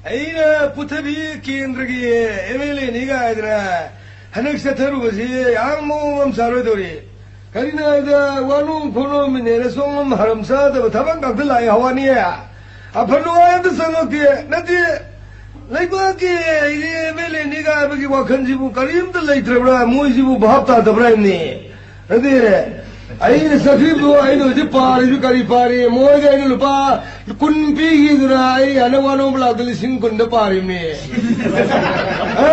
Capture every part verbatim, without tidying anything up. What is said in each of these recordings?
ꯑꯩꯅ ꯄꯨꯊꯕꯤ ꯀꯦꯟꯗ꯭ꯔꯒꯤ M L ꯑꯦꯅꯤ ꯀꯥꯏꯗꯅ ꯍꯟꯗꯛ ꯆꯠꯊꯔꯨꯕꯁꯤ ꯌꯥꯝ ꯃꯑꯣꯡ ꯑꯃ ꯆꯥꯔꯣꯏꯗꯧꯔꯤ꯫ ꯀꯔꯤꯅꯣ ꯍꯥꯏꯕꯗ, ꯋꯥꯅꯣꯝ ꯈꯣꯠꯅꯣꯝꯃꯤꯅꯦꯅ ꯁꯣꯝꯂꯣꯝ ꯍꯔꯝ ꯆꯥꯗꯕ ꯊꯕꯛ ꯉꯥꯛꯇ ꯂꯥꯛꯑꯦ ꯍꯋꯥꯅꯤ꯫ ꯑꯐ ꯅꯨꯡꯉꯥꯏ ꯑꯝꯇ ꯆꯪꯉꯛꯇꯦ꯫ ꯅꯠꯇꯦ, ꯂꯩꯕꯥꯛꯀꯤ ꯑꯩꯒꯤ ꯑꯦꯝ ꯑꯦꯜ ꯑꯦꯅꯤ ꯀꯥꯏꯕꯒꯤ ꯋꯥꯈꯜꯁꯤꯕꯨ ꯀꯔꯤꯝꯇ ꯂꯩꯇ꯭ꯔꯕ꯭ꯔꯥ? ꯃꯣꯏꯁꯤꯕꯨ ꯚꯥꯞ ꯇꯥꯗꯕ꯭ꯔꯥ ꯍꯥꯏꯕꯅꯤ꯫ ꯑꯗꯨꯗꯤ ꯑꯩꯅ ꯆꯠꯈꯤꯕꯗꯣ ꯑꯩꯅ ꯍꯧꯖꯤꯛ ꯄꯥꯔꯤꯁꯨ ꯀꯔꯤ ꯄꯥꯔꯤ? ꯃꯣꯏꯗ ꯑꯩꯅ ꯂꯨꯄꯥ ꯀꯨꯟ ꯄꯤꯈꯤꯗꯨꯅ ꯑꯩ ꯍꯟꯗꯛ ꯋꯥꯅꯣꯝ ꯂꯥꯛꯇ ꯂꯤꯁꯤꯡ ꯀꯨꯟꯗ ꯄꯥꯔꯤꯕꯅꯤ꯫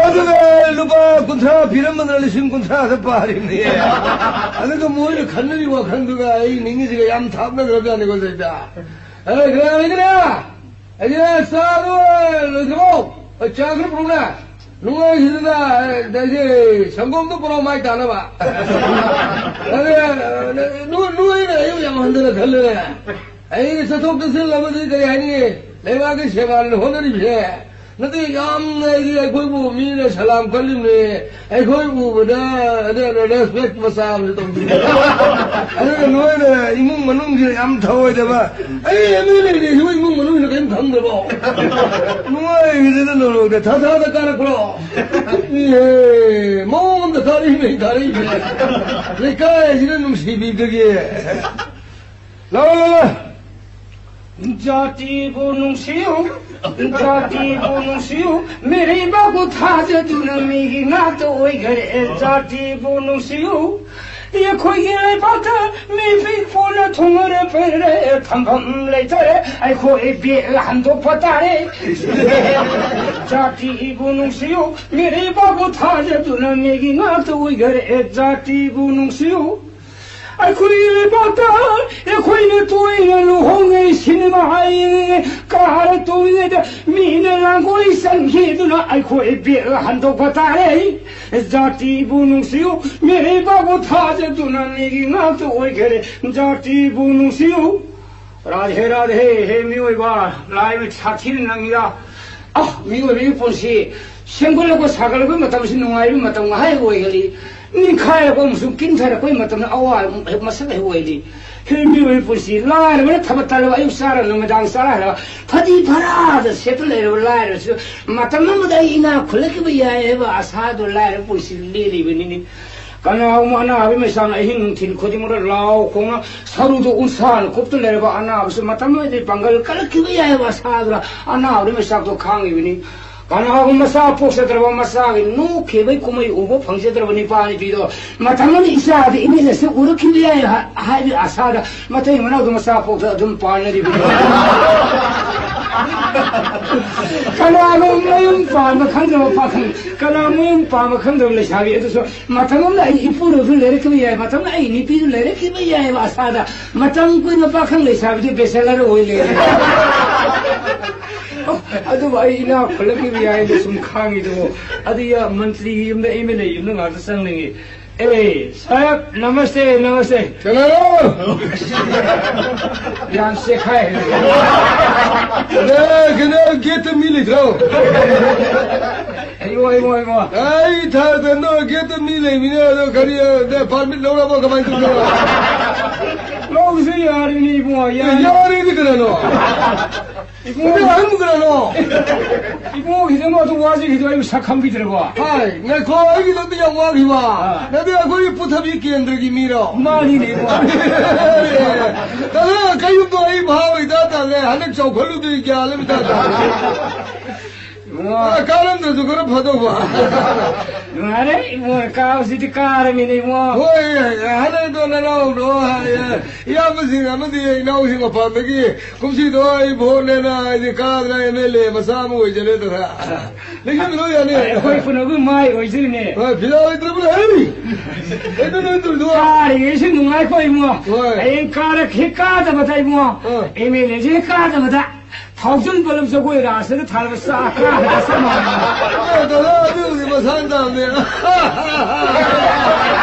ꯑꯗꯨꯒ ꯂꯨꯄꯥ ꯀꯨꯟꯊ꯭ꯔꯥ ꯄꯤꯔꯝꯕꯗꯨꯅ ꯂꯤꯁꯤꯡ ꯀꯨꯟꯊ꯭ꯔꯥꯗ ꯄꯥꯔꯤꯕꯅꯤ꯫ ꯑꯗꯨꯒ ꯃꯣꯏꯅ ꯈꯟꯅꯔꯤ ꯋꯥꯈꯜꯗꯨꯒ ꯑꯩ ꯅꯤꯡꯉꯤꯁꯤꯒ ꯌꯥꯝ ꯊꯥꯞꯅꯈ꯭ꯔꯕꯖꯥꯠꯅꯤꯀꯣ ꯁꯤꯗ꯫ ꯑꯦ, ꯀꯅꯥ ꯂꯩꯒꯦꯅꯦ? ꯑꯩꯁꯦ ꯆꯥꯗꯣ ꯂꯣꯏꯗ꯭ꯔꯤꯕꯣ? ꯑꯩ ꯆꯥ ꯈꯔ ꯄꯨꯔꯛꯎꯅꯦ꯫ ꯅꯨꯡꯉꯥꯏꯈꯤꯗꯅ, ꯑꯩꯁꯦ ꯁꯪꯒꯣꯝꯗꯣ ꯄꯨꯔꯛꯑꯣ ꯃꯥꯏ ꯇꯥꯅꯕ꯫ ꯑꯗ, ꯅꯣꯏ, ꯅꯣꯏꯅ ꯑꯩꯕꯨ ꯌꯥꯝ ꯍꯟꯊꯅ ꯈꯜꯂꯦꯅꯦ꯫ ꯑꯩꯅ ꯆꯠꯊꯣꯛ ꯆꯠꯁꯤꯟ ꯑꯃꯗꯤ ꯀꯔꯤ ꯍꯥꯏꯅꯤ? ꯂꯩꯕꯥꯛꯀꯤ ꯁꯦꯕꯥꯅ ꯍꯣꯠꯅꯔꯤꯕꯁꯦ꯫ ꯅꯠꯇꯦ, ꯌꯥꯝꯅ ꯑꯩꯗꯤ ꯑꯩꯈꯣꯏꯕꯨ ꯃꯤꯅ ꯁꯂꯥꯝ ꯀꯜꯂꯤꯕꯅꯦ꯫ ꯑꯩꯈꯣꯏ ꯎꯕꯗ ꯑꯗꯨꯅ respect ꯃꯆꯥ ꯑꯃꯁꯨ ꯇꯧꯕꯤꯔꯦ꯫ ꯑꯗꯨꯒ ꯅꯣꯏꯅ ꯏꯃꯨꯡ ꯃꯅꯨꯡꯁꯤꯗ ꯌꯥꯝ ꯊꯑꯣꯏꯗꯕ꯫ ꯑꯩ ꯑꯦꯝ ꯑꯦꯜ ꯑꯦꯅꯦ ꯁꯤꯕꯨ ꯏꯃꯨꯡ ꯃꯅꯨꯡꯁꯤꯅ ꯀꯔꯤꯝ ꯈꯪꯗ꯭ꯔꯕꯣ? ꯅꯨꯡꯉꯥꯏꯈꯤꯗꯅ ꯅꯣꯔꯣꯛꯇ ꯊꯥ ꯊꯥꯗ ꯀꯥꯔꯛꯄ꯭ꯔꯣ? ꯏꯍꯦ, ꯃꯑꯣꯡ ꯑꯃꯗ ꯊꯥꯔꯛꯏꯅꯦ, ꯊꯥꯔꯛꯏꯅꯦ꯫ ꯂꯩꯀꯥꯏꯁꯤꯅ ꯅꯨꯡꯁꯤꯕꯤꯕꯗꯒꯤ꯫ ꯂꯥꯛꯑꯣ, ꯂꯥꯛꯑꯣ꯫ ꯖꯥꯇꯤꯕꯨ ꯅꯨꯡꯁꯤꯌꯨ, ꯖꯥꯇꯤꯕꯨ ꯅꯨꯡꯁꯤꯌꯨ, ꯃꯤꯔꯩꯕꯥꯛꯄꯨ ꯊꯥꯖꯗꯨꯅ ꯃꯤꯒꯤ ꯉꯥꯛꯇ ꯑꯣꯏꯈꯔꯦ꯫ ꯖꯥꯇꯤꯕꯨ ꯅꯨꯡꯁꯤꯌꯨ, ꯑꯩꯈꯣꯏꯒꯤ ꯂꯩꯕꯥꯛꯇ ꯃꯤ ꯄꯤꯛꯄꯅ ꯊꯨꯡꯉꯔꯦ ꯄꯩꯔꯦ, ꯊꯝꯐꯝ ꯂꯩꯇꯔꯦ, ꯑꯩꯈꯣꯏ ꯕꯦꯛ ꯍꯟꯗꯣꯛꯄ ꯇꯥꯔꯦ꯫ ꯖꯥꯇꯤꯕꯨ ꯅꯨꯡꯁꯤꯌꯨ, ꯃꯤꯔꯩꯕꯥꯛꯄꯨ ꯊꯥꯖꯗꯨꯅ ꯃꯤꯒꯤ ꯉꯥꯛꯇ ꯑꯣꯏꯈꯔꯦ꯫ ꯖꯥꯇꯤꯕꯨ ꯅꯨꯡꯁꯤꯌꯨ, ꯑꯩꯈꯣꯏ ꯂꯩꯕꯥꯛꯇ ꯑꯩꯈꯣꯏꯅ ꯇꯣꯏꯅ ꯂꯨꯍꯣꯡꯉꯤ, ꯁꯤꯅꯦꯃꯥ ꯌꯦꯡꯉꯤ, ꯀꯥꯔ ꯇꯣꯡꯉꯤꯉꯩꯗ ꯃꯤꯅ ꯂꯥꯡꯒꯣꯏ ꯆꯟꯈꯤꯗꯨꯅ ꯑꯩꯈꯣꯏ ꯕꯦꯛ ꯍꯟꯗꯣꯛꯄ ꯇꯥꯔꯦ꯫ ꯖꯥꯇꯤꯕꯨ ꯅꯨꯡꯁꯤꯌꯨ, ꯃꯤꯔꯩꯕꯥꯛꯄꯨ ꯊꯥꯖꯗꯨꯅ ꯃꯤꯒꯤ ꯉꯥꯛꯇ ꯑꯣꯏꯈꯔꯦ꯫ ꯖꯥꯇꯤꯕꯨ ꯅꯨꯡꯁꯤꯌꯨ꯫ ꯔꯥꯙꯦ ꯔꯥꯙꯦ꯫ ꯍꯦ ꯃꯤꯑꯣꯏꯕ, ꯂꯥꯏꯅ ꯁꯥꯊꯤꯅ ꯅꯪꯉꯤꯗ꯫ ꯑ, ꯃꯤꯑꯣꯏꯕꯒꯤ ꯄꯨꯟꯁꯤ ꯁꯦꯝꯒꯠꯂꯛꯄ ꯁꯥꯒꯠꯂꯛꯄꯒꯤ ꯃꯇꯝꯁꯤ ꯅꯨꯡꯉꯥꯏꯕꯒꯤ ꯃꯇꯝ ꯉꯥꯏꯍꯥꯛ ꯑꯣꯏꯒꯜꯂꯤ꯫ ꯅꯤꯡꯈꯥꯏꯔꯛꯄ ꯑꯃꯁꯨꯡ ꯀꯤꯟꯊꯔꯛꯄꯒꯤ ꯃꯇꯝꯗ ꯑꯋꯥꯕ ꯃꯁꯛ ꯍꯦꯛ ꯑꯣꯏꯔꯤ꯫ ꯍꯤꯡꯂꯤꯕ ꯄꯨꯟꯁꯤ ꯂꯥꯏꯔꯕꯅ ꯊꯕꯛ ꯇꯜꯂꯕ ꯑꯌꯨꯛ ꯆꯥꯔ ꯅꯨꯃꯤꯗꯥꯡ ꯆꯥꯔ ꯍꯥꯏꯔꯕ ꯐꯗꯤ ꯐꯔꯥꯗ ꯁꯦꯠꯇ ꯂꯩꯔꯕ ꯂꯥꯏꯔꯕꯁꯨ ꯃꯇꯝ ꯑꯃꯗ ꯑꯩ ꯏꯅꯥꯛ ꯈꯨꯜꯂꯛꯈꯤꯕ ꯌꯥꯏ ꯍꯥꯏꯕ ꯑꯁꯥꯗꯨ ꯂꯥꯏꯔꯕ ꯄꯨꯟꯁꯤ ꯂꯦꯜꯂꯤꯕꯅꯤꯅꯤ꯫ ꯀꯅꯥꯒꯨꯝꯕ ꯑꯅꯥꯕꯒꯤ ꯃꯩꯁꯥꯅ ꯑꯍꯤꯡ ꯅꯨꯡꯊꯤꯜ ꯈꯨꯗꯤꯡꯃꯛꯇ ꯂꯥꯎ ꯈꯣꯡꯅ ꯁꯔꯨꯗ ꯎꯟꯁꯥꯅ ꯀꯨꯞꯇꯨ ꯂꯩꯔꯕ ꯑꯅꯥꯕꯁꯨ ꯃꯇꯝ ꯑꯃꯗꯗꯤ ꯄꯥꯡꯒꯜ ꯀꯜꯂꯛꯈꯤꯕ ꯌꯥꯏ ꯍꯥꯏꯕ ꯑꯁꯥꯗꯨꯅ ꯑꯅꯥꯕꯒꯤ ꯃꯩꯁꯥꯛꯇꯣ ꯈꯥꯡꯉꯤꯕꯅꯤ꯫ ꯀꯅꯥꯒꯨꯝꯕ ꯃꯆꯥ ꯄꯣꯛꯆꯗ꯭ꯔꯕ ꯃꯆꯥꯒꯤ ꯅꯣꯛꯈꯤꯕꯒꯤ ꯀꯨꯝꯍꯩ ꯎꯕ ꯐꯪꯖꯗ꯭ꯔꯕ ꯅꯤꯄꯥ ꯅꯤꯄꯤꯗꯣ ꯃꯇꯝ ꯑꯃꯗ ꯏꯆꯥꯗꯤ ꯏꯃꯤꯠꯅꯁꯨ ꯎꯔꯛꯈꯤꯕ ꯌꯥꯏ ꯍꯥꯏ-, ꯍꯥꯏꯕꯒꯤ ꯑꯁꯥꯗ ꯃꯇꯩ ꯃꯅꯥꯎꯗꯣ ꯃꯆꯥ ꯄꯣꯛꯇ ꯑꯗꯨꯝ ꯄꯥꯟꯅꯔꯤꯕꯅꯤ꯫ ꯀꯅꯥꯒꯨꯝꯕ ꯃꯌꯨꯝ ꯄꯥꯟꯕ ꯈꯪꯗ꯭ꯔꯕ ꯄꯥꯈꯪ, ꯀꯅꯥ ꯃꯌꯨꯝ ꯄꯥꯟꯕ ꯈꯪꯗ꯭ꯔꯕ ꯂꯩꯁꯥꯕꯤ ꯑꯗꯨꯁꯨ ꯃꯇꯝ ꯑꯃꯗ ꯑꯩ ꯏꯄꯨꯔꯣꯏꯕꯁꯨ ꯂꯩꯔꯛꯈꯤꯕ ꯌꯥꯏ, ꯃꯇꯝ ꯑꯃꯗ ꯑꯩ ꯅꯨꯄꯤꯁꯨ ꯂꯩꯔꯛꯈꯤꯕ ꯌꯥꯏ ꯍꯥꯏꯕ ꯑꯁꯥꯗ ꯃꯇꯝ ꯀꯨꯏꯅ ꯄꯥꯈꯪ ꯂꯩꯁꯥꯕꯤꯗꯤ bachelor ꯑꯣꯏ ꯂꯩꯔꯦ꯫ ꯑꯗꯨꯕꯨ ꯑꯩ ꯏꯅꯥꯛ ꯈꯨꯜꯂꯛꯈꯤꯕ ꯌꯥꯏ ꯍꯥꯏꯅ ꯁꯨꯝ ꯈꯥꯡꯉꯤꯗꯨꯕꯨ꯫ ꯑꯗꯨ ꯌꯥ ꯃꯟꯇ꯭ꯔꯤꯒꯤ ꯌꯨꯝꯗ, MLA ꯌꯨꯝꯗ ꯉꯥꯛꯇ ꯆꯪꯅꯤꯡꯉꯤ꯫ ꯑꯦ, ꯁꯥꯍꯦꯕ, ꯅꯃꯁꯇꯦ, ꯅꯃꯁꯇꯦ꯫ ꯀꯅꯥꯅꯣ? ꯌꯥꯝ ꯆꯦꯈꯥꯏ꯫ ꯑꯦ, ꯀꯩꯅꯣ, ꯒꯦꯠꯇ ꯃꯤ ꯂꯩꯇ꯭ꯔꯣ? ꯑꯩꯉꯣ, ꯑꯩꯉꯣ, ꯑꯩꯉꯣ꯫ ꯑꯩ ꯊꯥꯗꯅꯣ, ꯒꯦꯠꯇ ꯃꯤ ꯂꯩꯃꯤꯅꯦ, ꯑꯗꯣ ꯀꯔꯤ, ꯑ, permit ꯂꯧꯔꯕꯣ, ꯀꯃꯥꯏꯅ ꯇꯧꯗꯣꯏꯅꯣ? ꯂꯧꯕꯁꯨ ꯌꯥꯔꯤꯅꯤ, ꯏꯕꯨꯡꯉꯣ, ꯌꯥꯔꯤ꯫ ꯌꯥꯔꯤꯅꯤ ꯀꯅꯥꯅꯣ? ꯏꯕꯨꯡꯉꯣ, ꯑꯗꯨ ꯑꯍꯟꯕꯨ ꯀꯅꯥꯅꯣ? ꯏꯕꯨꯡꯉꯣ, ꯈꯤꯇꯪ ꯑꯗꯨ ꯋꯥꯁꯤ ꯈꯤꯇꯪ ꯑꯩꯕꯨ ꯁꯛ ꯈꯪꯕꯤꯗ꯭ꯔꯕꯣ? ꯍꯥꯏ, ꯉꯥꯏꯈꯣ, ꯑꯩꯒꯤ ꯂꯝꯗ ꯌꯥꯝ ꯋꯥꯈꯤꯕ꯫ ꯑꯥ꯫ ꯅꯠꯇꯦ, ꯑꯩꯈꯣꯏꯒꯤ ꯄꯨꯊꯕꯤ ꯀꯦꯟꯗ꯭ꯔꯒꯤ ꯃꯤꯔꯣ? ꯃꯥꯅꯤꯅꯦ, ꯏꯕꯨꯡꯉꯣ꯫ ꯀꯅꯥ ꯀꯌꯨꯝꯗꯣ ꯑꯩ ꯚꯥꯕ ꯏꯇꯥ ꯇꯥꯗ꯭ꯔꯦ, ꯍꯟꯗꯛ ꯆꯥꯎꯈꯠꯂꯨꯗꯣꯏ ꯒ꯭ꯌꯥꯟ ꯑꯃ ꯏꯇꯥ ꯇꯥꯗ꯭ꯔꯦ꯫ ꯏꯕꯨꯡꯉꯣ꯫ ꯑ, ꯀꯥꯔꯝꯗ꯭ꯔꯁꯨ ꯈꯔ ꯐꯗꯧꯕ꯫ ꯅꯨꯡꯉꯥꯏꯔꯦ, ꯏꯕꯨꯡꯉꯣ, ꯀꯥꯕꯁꯤꯗꯤ ꯀꯥꯔꯃꯤꯅꯦ, ꯏꯕꯨꯡꯉꯣ꯫ ꯍꯣꯏ, ꯍꯟꯗꯛꯇꯣ ꯅꯅꯥꯎꯗꯣ, ꯍꯥꯏ, ꯏꯌꯥꯝꯕꯁꯤꯡ ꯑꯃꯗꯤ ꯏꯅꯥꯎꯁꯤꯡ ꯃꯄꯥꯟꯗꯒꯤ ꯀꯨꯝꯁꯤꯗꯣ ꯑꯩ ꯚꯣꯠꯅꯦꯅ ꯑꯩꯗꯤ ꯀꯥꯗꯅ MLA ꯃꯆꯥ ꯑꯃ ꯑꯣꯏꯖꯔꯦꯗꯅ꯫ ꯂꯩꯁꯤꯟꯕꯤꯔꯣ ꯌꯥꯅꯤ꯫ ꯑꯩꯈꯣꯏ ꯄꯨꯝꯅꯃꯛ ꯃꯥꯏ ꯑꯣꯏꯖꯔꯤꯅꯦ꯫ ꯍꯣꯏ, ꯐꯤꯗꯥ ꯂꯩꯇ꯭ꯔꯕꯅꯦ, ꯍꯩ! ꯀꯩꯅꯣ ꯅꯣꯏ ꯇꯧꯔꯤꯗꯣ? ꯀꯥꯔꯤꯉꯩꯁꯨ ꯅꯨꯡꯉꯥꯏꯀꯣ, ꯏꯕꯨꯡꯉꯣ꯫ ꯍꯣꯏ꯫ ꯍꯌꯦꯡ ꯀꯥꯔꯛ ꯍꯦꯛ ꯀꯥꯗꯕꯗ, ꯏꯕꯨꯡꯉꯣ꯫ ꯑꯥ꯫ MLA ꯁꯦ ꯍꯦꯛ ꯀꯥꯗꯕꯗ꯫ ꯊꯥꯎꯖꯟ ꯄꯣꯂꯝ ꯖꯒꯣꯏ ꯔꯥꯁꯇ ꯊꯥꯔꯒ ꯆꯥꯛ ꯀꯥ ꯍꯦꯛꯇ ꯆꯞ ꯃꯥꯟꯅꯩ꯫ ꯑꯦ, ꯗꯥꯗꯥ, ꯑꯗꯨꯕꯨꯗꯤ ꯃꯁꯥꯅ ꯇꯥꯕꯅꯦ꯫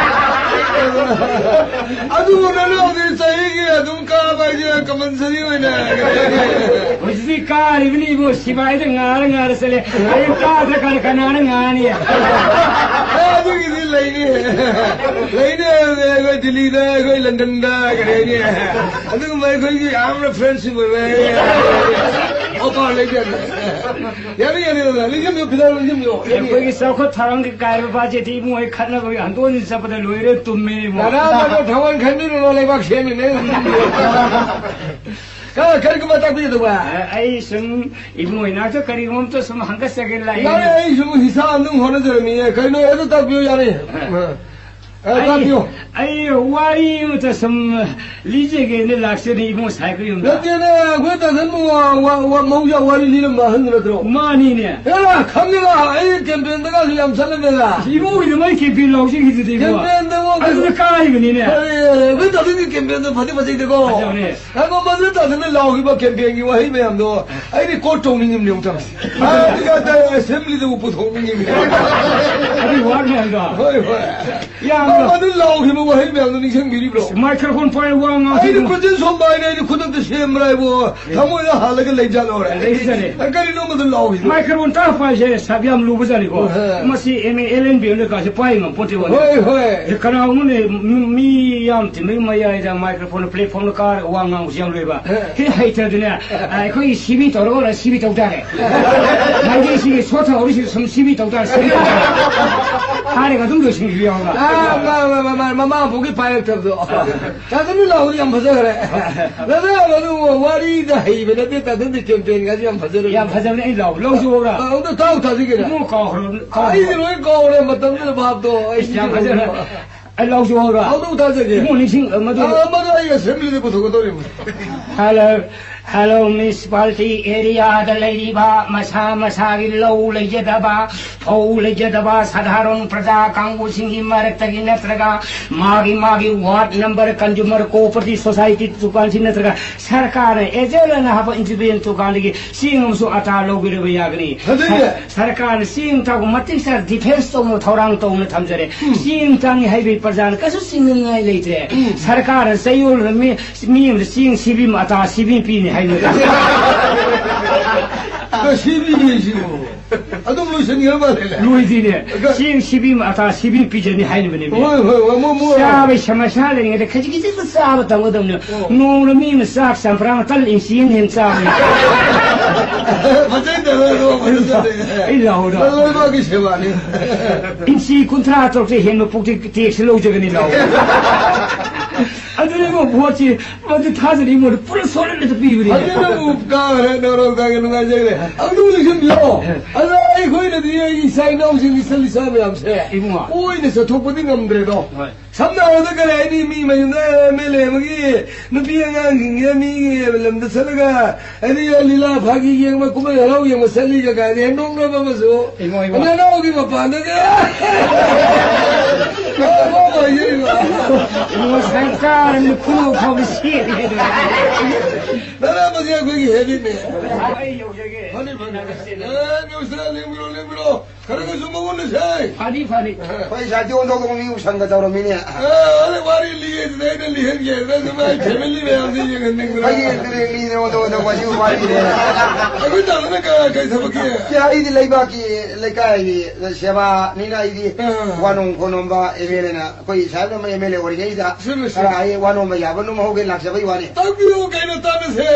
ꯑꯗꯨꯕꯨ ꯅꯅꯥꯎꯗꯤ ꯆꯍꯤꯒꯤ ꯑꯗꯨꯝ ꯀꯥꯕ ꯍꯥꯏꯁꯦ compulsory ꯑꯣꯏꯅ ꯍꯧꯖꯤꯛꯇꯤ ꯀꯥꯔꯤꯕꯅꯤ ꯏꯕꯨꯡ, ꯁꯤꯐꯥꯏꯗ ꯉꯥꯔ ꯉꯥꯔ ꯆꯠꯂꯦ꯫ ꯑꯩ ꯀꯥꯗ꯭ꯔ ꯀꯅꯥ-, ꯀꯅꯥꯅ ꯉꯥꯅꯤ? ꯑꯦ, ꯑꯗꯨꯒꯤꯗꯤ ꯂꯩꯅꯤ꯫ ꯂꯩꯅꯤ ꯍꯥꯏꯕꯅꯦ, ꯑꯩꯈꯣꯏ ꯗꯤꯜꯂꯤꯗ, ꯑꯩꯈꯣꯏ ꯂꯟꯗꯟꯗ, ꯀꯔꯤ ꯍꯥꯏꯅꯤ? ꯑꯗꯨꯒꯨꯝꯕ ꯑꯩꯈꯣꯏꯒꯤ ꯌꯥꯝꯅ friendship ꯑꯣꯏꯕ ꯑꯣꯐꯔ ꯂꯩꯕ ꯌꯥꯅꯤ꯫ ꯌꯥꯅꯤ, ꯌꯥꯅꯤ, ꯌꯥꯅꯤ꯫ ꯂꯤꯡꯖꯝꯕꯤꯌꯨ, ꯐꯤꯗꯥ ꯂꯤꯡꯖꯝꯕꯤꯌꯨ꯫ ꯌꯥꯅꯤ꯫ ꯑꯩꯈꯣꯏꯒꯤ ꯆꯥꯎꯈꯠ ꯊꯧꯔꯥꯡꯒꯤ ꯀꯥꯏꯕ ꯕꯥꯖꯦꯠꯇꯤ ꯏꯕꯨꯡ ꯑꯩ ꯈꯠꯅꯕꯒꯤ ꯍꯟꯗꯣꯛ ꯍꯟꯖꯤꯟ ꯆꯠꯄꯗ ꯂꯣꯏꯔꯦ, ꯇꯨꯝꯃꯦ ꯏꯕꯨꯡ꯫ ꯅꯅꯥ ꯃꯗꯣ ꯊꯑꯣꯏ ꯈꯟꯕꯤꯔꯨꯅꯣ, ꯂꯩꯕꯥꯛ ꯁꯦꯝꯃꯤꯅꯦ꯫ ꯀ-, ꯀꯔꯤꯒꯨꯝꯕ ꯇꯥꯛꯄꯤꯒꯗꯧꯕ? ꯑ, ꯑꯩ ꯁꯨꯝ ꯏꯕꯨꯡꯉꯣ ꯏꯅꯥꯛꯇ ꯀꯔꯤꯒꯨꯝꯕ ꯑꯝꯇ ꯁꯨꯝ ꯍꯪꯒꯠꯆꯒꯦ ꯂꯥꯛꯏ꯫ ꯌꯥꯔꯦ, ꯑꯩ ꯁꯨꯝ ꯍꯤꯁꯥ ꯑꯗꯨꯝ ꯍꯣꯠꯅꯖꯔꯝꯃꯤꯌꯦ꯫ ꯀꯩꯅꯣ, ꯑꯗꯨ ꯇꯥꯛꯄꯤꯌꯨ, ꯌꯥꯔꯦ꯫ ꯑ, ꯑ, ꯑꯩ, ꯇꯥꯛꯄꯤꯌꯨ꯫ ꯑꯩ ꯋꯥꯔꯤ ꯑꯃꯇ ꯁꯨꯝ ꯂꯤꯖꯒꯦꯅ ꯂꯥꯛꯆꯅꯤ ꯏꯕꯨꯡꯉꯣ ꯁꯥꯏꯀꯜ ꯌꯨꯝꯗ꯫ ꯅꯠꯇꯦꯅꯦ, ꯑꯩꯈꯣꯏ ꯗꯥꯁꯟꯕꯨ ꯋꯥ-, ꯋꯥ-, ꯋꯥ-, ꯃꯧꯖꯥ ꯋꯥꯔꯤ ꯂꯤꯔꯝꯕ ꯑꯍꯟꯗꯨ ꯅꯠꯇ꯭ꯔꯣ? ꯃꯥꯅꯤꯅꯦ꯫ ꯑꯦꯔꯥ, ꯈꯪꯉꯦꯗ, ꯑꯩ ꯀꯦꯝꯄꯦꯟꯗꯒꯁꯨ ꯌꯥꯝ ꯆꯠꯂꯝꯃꯦꯗ꯫ ꯏꯕꯨꯡꯉꯣꯗ ꯃꯣꯏ ꯀꯦꯝꯄꯦꯟ ꯂꯧꯁꯤꯡꯁꯤꯗꯨꯗꯤ ꯏꯕꯨꯡꯉꯣ꯫ ꯀꯦꯝꯄꯦꯟꯗ ꯃꯣꯏ ꯑꯗꯨꯗ ꯀꯥꯔꯤꯕꯅꯤꯅꯦ꯫ ꯑꯦ, ꯑꯩꯈꯣꯏ ꯇꯥꯃꯣꯒꯤ ꯀꯦꯝꯄꯦꯟꯗꯣ ꯐꯗꯤ ꯐꯖꯩꯗꯀꯣ꯫ ꯐꯖꯕꯅꯦ꯫ ꯉꯥꯏꯈꯣ, ꯃꯗꯨ ꯇꯥꯗꯅ ꯂꯥꯎꯈꯤꯕ ꯀꯦꯝꯄꯦꯟꯒꯤ ꯋꯥꯍꯩ ꯃꯌꯥꯝꯗꯣ ꯑꯩꯗꯤ ꯀꯣꯠ ꯇꯧꯅꯤꯡꯉꯤꯕꯅꯦ ꯑꯃꯨꯛꯇꯪ꯫ ꯑꯗꯨꯒ ꯑꯦꯁꯦꯝꯕ꯭ꯂꯤꯗꯕꯨ ꯄꯨꯊꯣꯛꯅꯤꯡꯉꯤꯕꯅꯦ꯫ ꯑꯗꯨꯒꯤ ꯋꯥ ꯃꯌꯥꯝꯗꯣ꯫ ꯍꯣꯏ, ꯍꯣꯏ꯫ ꯌꯥꯝꯅ ꯃꯗꯨ ꯂꯥꯎꯈꯤꯕ ꯋꯥꯍꯩ ꯃꯌꯥꯝꯗꯣ ꯅꯤꯡꯁꯤꯡꯕꯤꯔꯤꯕ꯭ꯔꯣ? ꯃꯥꯏꯀ꯭ꯔꯣꯐꯣꯟ ꯄꯥꯏꯔ ꯋꯥ ꯑꯩꯗꯤ ꯉꯥꯡꯊꯣꯛꯏꯕ꯫ ꯄ꯭ꯔꯖꯦꯟ ꯁꯣꯝꯕ ꯍꯥꯏꯅ ꯑꯩꯗꯤ ꯈꯨꯗꯛꯇ ꯁꯦꯝꯕ꯭ꯔꯥ ꯍꯥꯏꯕꯨ ꯊꯃꯣꯏꯗ ꯍꯥꯜꯂꯒ ꯂꯩꯖꯥꯠꯂꯣꯔꯦ꯫ ꯂꯩꯖꯔꯦ꯫ ꯀꯔꯤꯅꯣ ꯃꯗꯨ ꯂꯥꯎꯈꯤꯕ? ꯃꯥꯏꯀ꯭ꯔꯣꯐꯣꯟ ꯇꯥꯛꯄ ꯍꯥꯏꯁꯦ ꯁꯥꯕ ꯌꯥꯝ ꯂꯨꯕꯖꯥꯠꯅꯤꯀꯣ꯫ ꯍꯣꯏ꯫ ꯃꯁꯤ M A L N B ꯑꯣꯏꯅ ꯀꯥꯁꯦ ꯄꯥꯏ ꯉꯝꯄꯣꯠꯇꯦꯕ꯫ ꯍꯣꯏ, ꯍꯣꯏ꯫ ꯑꯦ, ꯀꯅꯥꯒꯨꯝꯕꯅ ꯃꯤ, ꯃꯤ ꯌꯥꯝ ꯇꯤꯟꯕꯒꯤ ꯃꯌꯥꯏꯗ ꯃꯥꯏꯀ꯭ꯔꯣꯐꯣꯟ ꯄ꯭ꯂꯦꯠꯐꯣꯝꯗ ꯀꯥꯔꯒ ꯋꯥ ꯉꯥꯡꯕꯁꯨ ꯌꯥꯝ ꯂꯩꯕ꯫ ꯍꯦ꯫ ꯍꯦꯛ ꯍꯩꯇ꯭ꯔꯗꯤꯅꯦ, ꯑ, ꯑꯩꯈꯣꯏꯒꯤ ꯁꯤꯕꯤ ꯇꯧꯔꯒ ꯁꯤꯕꯤ ꯇꯧ ꯇꯥꯔꯦ꯫ ꯃꯥꯏꯀꯩꯁꯤꯒꯤ ꯁꯣꯠ ꯊꯍꯧꯔꯤꯁꯤ ꯁꯨꯝ ꯁꯤꯕꯤ ꯇꯧ ꯇꯥꯔꯦ, ꯁꯤꯕꯤ ꯇꯧ ꯇꯥꯔꯦ꯫ ꯍꯥꯏꯔꯒ ꯑꯗꯨꯝ ꯂꯣꯏꯁꯤꯟꯈꯤꯕ ꯌꯥꯎꯕ꯫ ꯑ, ꯃ-, ꯃ-, ꯃ-, ꯃ-, ꯃꯃꯥ ꯄꯣꯛꯀꯤ ꯄꯥꯏꯔꯛꯇꯕꯗꯣ꯫ ꯇꯥꯗꯅ ꯂꯥꯎꯕꯗꯤ ꯌꯥꯝ ꯐꯖꯈ꯭ꯔꯦ꯫ ꯅꯠꯇꯦ, ꯃꯗꯨ ꯋꯥꯔꯤꯗ ꯍꯩꯕ ꯅꯠꯇꯦ, ꯇꯥꯗꯅꯗꯤ ꯀꯦꯝꯄꯦꯟꯒꯁꯦ ꯌꯥꯝ ꯐꯖꯔꯦ꯫ ꯌꯥꯝ ꯐꯖꯕꯅꯦ, ꯑꯩ ꯂꯥꯎ-, ꯂꯧꯁꯨ ꯂꯧꯔꯥ? ꯑ, ꯑꯝꯇ ꯇꯥꯎ ꯇꯥꯁꯤ ꯀꯩꯅꯣ꯫ ꯏꯕꯨꯡꯉꯣ ꯀꯥꯎꯈ꯭ꯔꯕ-, ꯀꯥꯎꯈ꯭ꯔꯕ-, ꯑꯩꯗꯤ ꯂꯣꯏ ꯀꯥꯎꯔꯦ, ꯃꯇꯝꯗꯨꯗ ꯚꯥꯞꯇꯣ꯫ ꯑꯩ ꯌꯥꯝ ꯐꯖꯅ꯫ ꯑꯩ ꯂꯧꯁꯨ ꯂꯧꯔꯥ? ꯂꯧꯗꯧ ꯇꯥꯖꯒꯦ꯫ ꯏꯕꯨꯡꯉꯣ ꯅꯤꯡꯁꯤꯡ-, ꯃꯗꯨ ꯑ, ꯃꯗꯨ ꯑꯩ ꯑꯦꯁꯦꯝꯕ꯭ꯂꯤꯗ ꯄꯨꯊꯣꯛꯀꯗꯧꯔꯤꯕꯅꯤ꯫ ꯍꯜꯂꯣ, ꯍꯜꯂꯣ, ꯃ꯭ꯌꯨꯅꯤꯁꯤꯄꯥꯂꯤꯇꯤ ꯑꯦꯔꯤꯌꯥꯗ ꯂꯩꯔꯤꯕ ꯃꯁꯥ ꯃꯁꯥꯒꯤ ꯂꯧ ꯂꯩꯖꯗꯕ, ꯐꯧ ꯂꯩꯖꯗꯕ ꯁꯥꯙꯥꯔꯟ ꯄ꯭ꯔꯖꯥ ꯀꯥꯡꯕꯨꯁꯤꯡꯒꯤ ꯃꯔꯛꯇꯒꯤ ꯅꯠꯇ꯭ꯔꯒ ꯃꯥꯒꯤ ꯃꯥꯒꯤ ward number consumer cooperative society ꯗꯨꯀꯥꯟꯁꯤ ꯅꯠꯇ꯭ꯔꯒ ꯁꯔꯀꯥꯔꯅ ꯑꯦꯖꯦꯟ ꯑꯣꯏꯅ ꯍꯥꯞꯄ ꯏꯟꯗꯤꯄꯦꯟꯗꯦꯟ ꯗꯨꯀꯥꯟꯗꯒꯤ ꯆꯦꯡ ꯑꯃꯁꯨ ꯑꯇꯥ ꯂꯧꯕꯤꯔꯕ ꯌꯥꯒꯅꯤ꯫ ꯐꯖꯩꯅꯦ꯫ ꯁꯔ-, ꯁꯔꯀꯥꯔꯅ ꯆꯦꯡ ꯊꯥꯎ ꯃꯇꯤꯛ ꯆꯥꯅ ꯗꯤꯐꯦꯟꯁ ꯇꯧꯅꯕ ꯊꯧꯔꯥꯡ ꯇꯧꯅ ꯊꯝꯖꯔꯦ꯫ ꯎꯝ꯫ ꯆꯦꯡ ꯇꯥꯡꯉꯤ ꯍꯥꯏꯕꯒꯤ ꯄ꯭ꯔꯖꯥꯅ ꯀꯩꯁꯨ ꯆꯤꯡꯅꯅꯤꯡꯉꯥꯏ ꯂꯩꯇ꯭ꯔꯦ꯫ ꯎꯝ꯫ ꯁꯔꯀꯥꯔꯅ ꯆꯌꯣꯜ ꯃꯤ, ꯃꯤ ꯑꯃꯗ ꯆꯦꯡ ꯁꯤꯕꯤ ꯑꯃ ꯑꯇꯥ ꯁꯤꯕꯤ ꯑꯃ ꯄꯤꯅꯤ ꯍꯥꯏꯕ꯫ ꯁꯤꯕꯤꯅꯤ ꯁꯤꯕꯨ꯫ ꯑꯗꯨꯝ ꯂꯣꯏꯁꯤꯟꯈ꯭ꯔ ꯃꯥꯜꯂꯦ꯫ ꯂꯣꯏꯗ꯭ꯔꯤꯅꯦ꯫ ꯆꯦꯡ ꯁꯤꯕꯤ ꯑꯃ ꯑꯇꯥ ꯁꯤꯕꯤ ꯄꯤꯖꯅꯤ ꯍꯥꯏꯅꯕꯅꯦ꯫ ꯍꯣꯏ, ꯍꯣꯏ, ꯍꯣꯏ, ꯃꯣ-, ꯃꯣ-, ꯆꯥꯕꯩ ꯁꯃꯁ꯭ꯌꯥ ꯂꯩꯔꯤꯉꯩꯗ ꯈꯖꯤꯛ ꯈꯖꯤꯛꯇ ꯆꯥꯕ ꯇꯝꯒꯗꯕꯅꯦ꯫ ꯑꯣ꯫ ꯅꯣꯡꯃ ꯃꯤ ꯑꯃ ꯆꯥꯛ ꯆꯝꯄ꯭ꯔꯥ ꯑꯃ ꯇꯜ ꯏꯟꯆꯤ ꯑꯃ ꯍꯦꯟꯅ ꯆꯥꯕꯅꯦ꯫ ꯐꯖꯩꯗ, ꯑꯗꯣ ꯐꯖꯗꯦ꯫ ꯑꯩ ꯂꯥꯎꯗ꯫ ꯂꯣꯏꯅꯃꯛꯀꯤ ꯁꯦꯕꯥꯅꯤ꯫ ꯏꯟꯆꯤ ꯀꯨꯟꯊ꯭ꯔꯥ ꯇꯔꯨꯛꯇ ꯍꯦꯟꯕ ꯄꯨꯛꯇꯤ ꯇꯦꯛꯁ ꯂꯧꯖꯒꯅꯤ ꯂꯥꯎ꯫ ꯑꯗꯨꯅꯦꯕ ꯚꯣꯠꯁꯤ꯫ ꯃꯗꯨ ꯊꯥꯖꯅ ꯑꯩꯉꯣꯟꯗ ꯄꯨꯔꯥ ꯁꯣꯜꯍꯜꯂꯒ ꯄꯤꯕꯅꯤ꯫ ꯐꯖꯅꯕꯨ ꯀꯥꯈ꯭ꯔꯦ, ꯅꯔꯣꯜ ꯀꯥꯒꯦ, ꯅꯨꯡꯉꯥꯏꯖꯈ꯭ꯔꯦ꯫ ꯑꯗꯨ ꯂꯣꯏꯁꯤꯟꯕꯤꯔꯣ꯫ ꯑꯗꯣ ꯑꯩꯈꯣꯏꯅꯗꯤ ꯑꯩꯒꯤ ꯏꯆꯥ ꯏꯅꯥꯎꯁꯤꯡ, ꯏꯆꯜ ꯏꯆꯥ ꯃꯌꯥꯝꯁꯦ ꯏꯕꯨꯡꯉꯣ꯫ ꯀꯣꯏꯅ ꯆꯠꯊꯣꯛꯄꯗꯤ ꯉꯝꯗ꯭ꯔꯦꯗꯣ꯫ ꯍꯣꯏ꯫ ꯁꯝꯅ ꯍꯥꯏꯔꯕꯗ ꯀꯔꯤ ꯍꯥꯏꯅꯤ, ꯃꯤ ꯃꯌꯨꯝꯗ ꯑꯦꯝ ꯑꯦꯜ ꯑꯦ ꯑꯃꯒꯤ ꯅꯨꯄꯤ ꯑꯉꯥꯡꯁꯤꯡꯁꯦ ꯃꯤꯒꯤ ꯂꯝꯗ ꯆꯠꯂꯒ ꯑꯗꯩ ꯂꯤꯂꯥ ꯐꯥꯒꯤ ꯌꯦꯡꯕ, ꯀꯨꯝꯍꯩ ꯍꯔꯥꯎ ꯌꯦꯡꯕ ꯆꯠꯂꯤꯒ ꯀꯥꯏꯅ ꯍꯦꯛ ꯅꯣꯛꯅꯕ ꯑꯃꯁꯨ꯫ ꯏꯃꯣ, ꯏꯃꯣ꯫ ꯅꯅꯥꯎꯒꯤ ꯃꯄꯥꯟꯗꯒꯤ꯫ ꯏꯃꯣ, ꯁꯪꯁꯥꯔ ꯑꯃꯗ ꯈꯨꯅꯧ ꯐꯥꯎꯕ ꯁꯦꯠꯂꯤ꯫ ꯅꯅꯥꯎ ꯃꯁꯤ ꯑꯩꯈꯣꯏꯒꯤ ꯍꯦꯕꯤꯠꯅꯦ꯫ ꯑꯩ ꯌꯧꯖꯒꯦ꯫ ꯐꯅꯤ, ꯐꯅꯤ꯫ ꯑꯦ, ꯅꯦ ꯎꯁꯇꯥ, ꯂꯦꯡꯕꯤꯔꯣ, ꯂꯦꯡꯕꯤꯔꯣ꯫ ꯈꯔꯒꯁꯨ ꯃꯉꯣꯟꯗ ꯁꯦ꯫ ꯐꯅꯤ, ꯐꯅꯤ꯫ ꯑꯩꯈꯣꯏ ꯁꯥꯏꯠꯇꯤ ꯑꯣꯟꯊꯣꯛꯄ ꯃꯤ ꯎꯁꯪꯒ ꯇꯧꯔꯝꯃꯤꯅꯦ꯫ ꯑ, ꯑꯗ ꯋꯥꯔꯤ ꯂꯤꯒꯦꯁꯤꯗ ꯑꯩꯅ ꯂꯤꯍꯟꯒꯦ꯫ ꯑꯗꯨ ꯃꯥꯏ ꯐꯦꯃꯤꯂꯤ ꯃꯌꯥꯝꯁꯦ ꯌꯦꯡꯍꯟꯅꯤꯡꯗꯅ꯫ ꯑꯩꯒꯤ ꯑꯦꯛꯇꯔ ꯂꯤꯅꯦ, ꯑꯣꯟꯊꯣꯛ ꯑꯣꯟꯊꯣꯛꯄ ꯁꯤꯕꯨ ꯋꯥꯔꯤꯅꯦ꯫ ꯑꯩꯈꯣꯏ ꯇꯥꯃꯣꯅ ꯀ-, ꯀꯩ ꯊꯕꯛꯀꯤ? ꯁꯤ ꯑꯩꯗꯤ ꯂꯩꯕꯥꯛꯀꯤ, ꯂꯩꯀꯥꯏꯒꯤ ꯁꯦꯕꯥꯅꯤꯅ ꯑꯩꯗꯤ ꯑꯥ꯫ ꯋꯥ ꯅꯣꯝ ꯈꯣꯠ ꯅꯣꯝꯕ ꯑꯦꯝ ꯑꯦꯜ ꯑꯦꯅ, ꯑꯩꯈꯣꯏ ꯁꯥꯍꯦꯕꯅ ꯑꯦꯝ ꯑꯦꯜ ꯑꯦ ꯑꯣꯏꯔꯤꯉꯩꯗ ꯆꯨꯝꯃꯤ, ꯆꯨꯝꯃꯤ꯫ ꯈꯔ ꯑꯩ ꯋꯥ ꯅꯣꯝꯕ ꯌꯥꯕ ꯅꯣꯝꯍꯧꯒꯦ ꯂꯥꯛꯆꯕꯒꯤ ꯋꯥꯅꯤ꯫ ꯇꯥꯛꯄꯤꯌꯨ ꯀꯩꯅꯣ ꯇꯥꯟꯅꯁꯦ꯫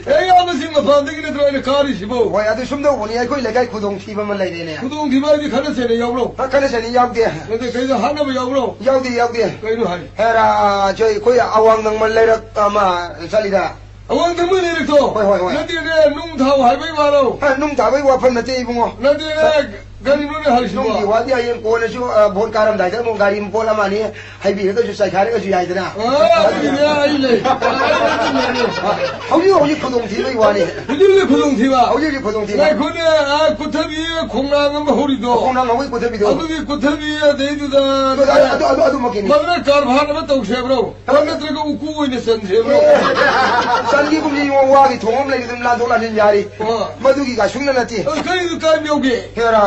ꯑꯦ, ꯏꯌꯥꯝꯕꯁꯤꯡ ꯃꯄꯥꯟꯗꯒꯤ ꯅꯠꯇ꯭ꯔꯣ ꯑꯩꯅ ꯀꯥꯔꯤꯁꯤꯕꯣ? ꯍꯣꯏ, ꯑꯗꯨ ꯁꯨꯝ ꯇꯧꯕꯅꯤ, ꯑꯩꯈꯣꯏ ꯂꯩꯀꯥꯏ ꯈꯨꯗꯣꯡꯊꯤꯕ ꯑꯃ ꯂꯩꯔꯦꯅꯦ꯫ ꯈꯨꯗꯣꯡꯊꯤꯕ ꯍꯥꯏꯗꯤ ꯈꯠꯅ ꯆꯩꯅ ꯌꯥꯎꯕ꯭ꯔꯣ? ꯑ, ꯈꯠꯅ ꯆꯩꯅ ꯌꯥꯎꯗꯦ꯫ ꯅꯠꯇꯦ, ꯀꯩꯗ ꯍꯥꯠꯅꯕ ꯌꯥꯎꯕ꯭ꯔꯣ? ꯌꯥꯎꯗꯦ, ꯌꯥꯎꯗꯦ꯫ ꯀꯩꯅꯣ ꯍꯥꯏ? ꯍꯦꯔꯥ, ꯆꯣꯏ, ꯑꯩꯈꯣꯏ ꯑꯋꯥꯡ ꯅꯪꯃ ꯂꯩꯔꯛ ꯑꯃ ꯆꯠꯂꯤꯗ꯫ ꯑꯋꯥꯡ ꯅꯪꯃ ꯂꯩꯔꯛꯇꯣ? ꯍꯣꯏ, ꯍꯣꯏ, ꯍꯣꯏ꯫ ꯅꯠꯇꯦꯅꯦ, ꯅꯨꯡ ꯊꯥꯎ ꯍꯥꯏꯕꯩ ꯋꯥꯔꯣ? ꯑ, ꯅꯨꯡ ꯊꯥꯕꯩ ꯋꯥꯐꯝ ꯅꯠꯇꯦ, ꯏꯕꯨꯡꯉꯣ꯫ ꯅꯠꯇꯦꯅꯦ, ꯀꯔꯤꯅꯣꯅꯦ ꯍꯥꯏꯔꯤꯁꯤꯕꯣ? ꯅꯨꯡꯒꯤ ꯋꯥꯗꯤ ꯍꯌꯦꯡ ꯀꯣꯟꯅꯁꯨ, ꯑ, ꯚꯣꯠ ꯀꯥꯔꯝꯗꯥꯏꯗ ꯑꯃꯨꯛ ꯒꯥꯔꯤ ꯃꯄꯣꯠ ꯑꯃ ꯑꯅꯤ ꯍꯥꯏꯕꯤꯔꯒꯁꯨ ꯆꯥꯏꯈꯥꯏꯔꯒꯁꯨ ꯌꯥꯏꯗꯅ꯫ ꯑ, ꯑꯗꯨꯒꯤꯗꯤ ꯑꯩ ꯂꯩ꯫ ꯍꯧꯖꯤꯛ ꯍꯧꯖꯤꯛ ꯈꯨꯗꯣꯡꯊꯤꯕꯒꯤ ꯋꯥꯅꯤ꯫ ꯍꯧꯖꯤꯛ ꯍꯧꯖꯤꯛ ꯈꯨꯗꯣꯡꯊꯤꯕ? ꯍꯧꯖꯤꯛ ꯍꯧꯖꯤꯛ ꯈꯨꯗꯣꯡꯊꯤꯕ꯫ ꯉꯥꯏꯈꯣꯅꯦ, ꯑ, ꯀꯨꯊꯕꯤ ꯈꯣꯡꯅꯥꯡ ꯑꯃ ꯍꯧꯔꯤꯗꯣ꯫ ꯈꯣꯡꯅꯥꯡ ꯍꯧꯕꯒꯤ ꯀꯨꯊꯕꯤꯗꯣ꯫ ꯑꯗꯨꯒꯤ ꯀꯨꯊꯕꯤ ꯑꯗꯩꯗꯨꯗ ꯑꯗꯨ, ꯑꯗꯨ, ꯑꯗꯨ, ꯑꯗꯨꯃꯛꯀꯤꯅꯤ꯫ ꯃꯗꯨꯅ ꯀꯔꯕꯥꯔ ꯑꯃ ꯇꯧꯁꯦ ꯍꯥꯏꯕ꯭ꯔꯣ? ꯑ, ꯅꯠꯇ꯭ꯔꯒ ꯎꯀꯨ ꯑꯣꯏꯅ ꯆꯟꯁꯦ ꯍꯥꯏꯕ꯭ꯔꯣ? ꯑꯦ, ꯆꯟꯒꯦꯒꯨꯝꯁꯦ ꯏꯕꯨꯡꯉꯣ, ꯋꯥꯒꯤ ꯊꯣꯡ ꯑꯃ ꯂꯩꯔꯤ, ꯑꯗꯨꯝ ꯂꯥꯟꯊꯣꯛ ꯂꯥꯟꯁꯤꯟ ꯌꯥꯔꯤ꯫ ꯑ꯫ ꯃꯗꯨꯒꯤ ꯀꯥꯏꯁꯨ ꯅꯠꯇꯦ꯫ ꯑ, ꯀꯔꯤꯅꯣ ꯀꯥꯏ ꯌꯧꯒꯦ? ꯍꯦꯔꯥ,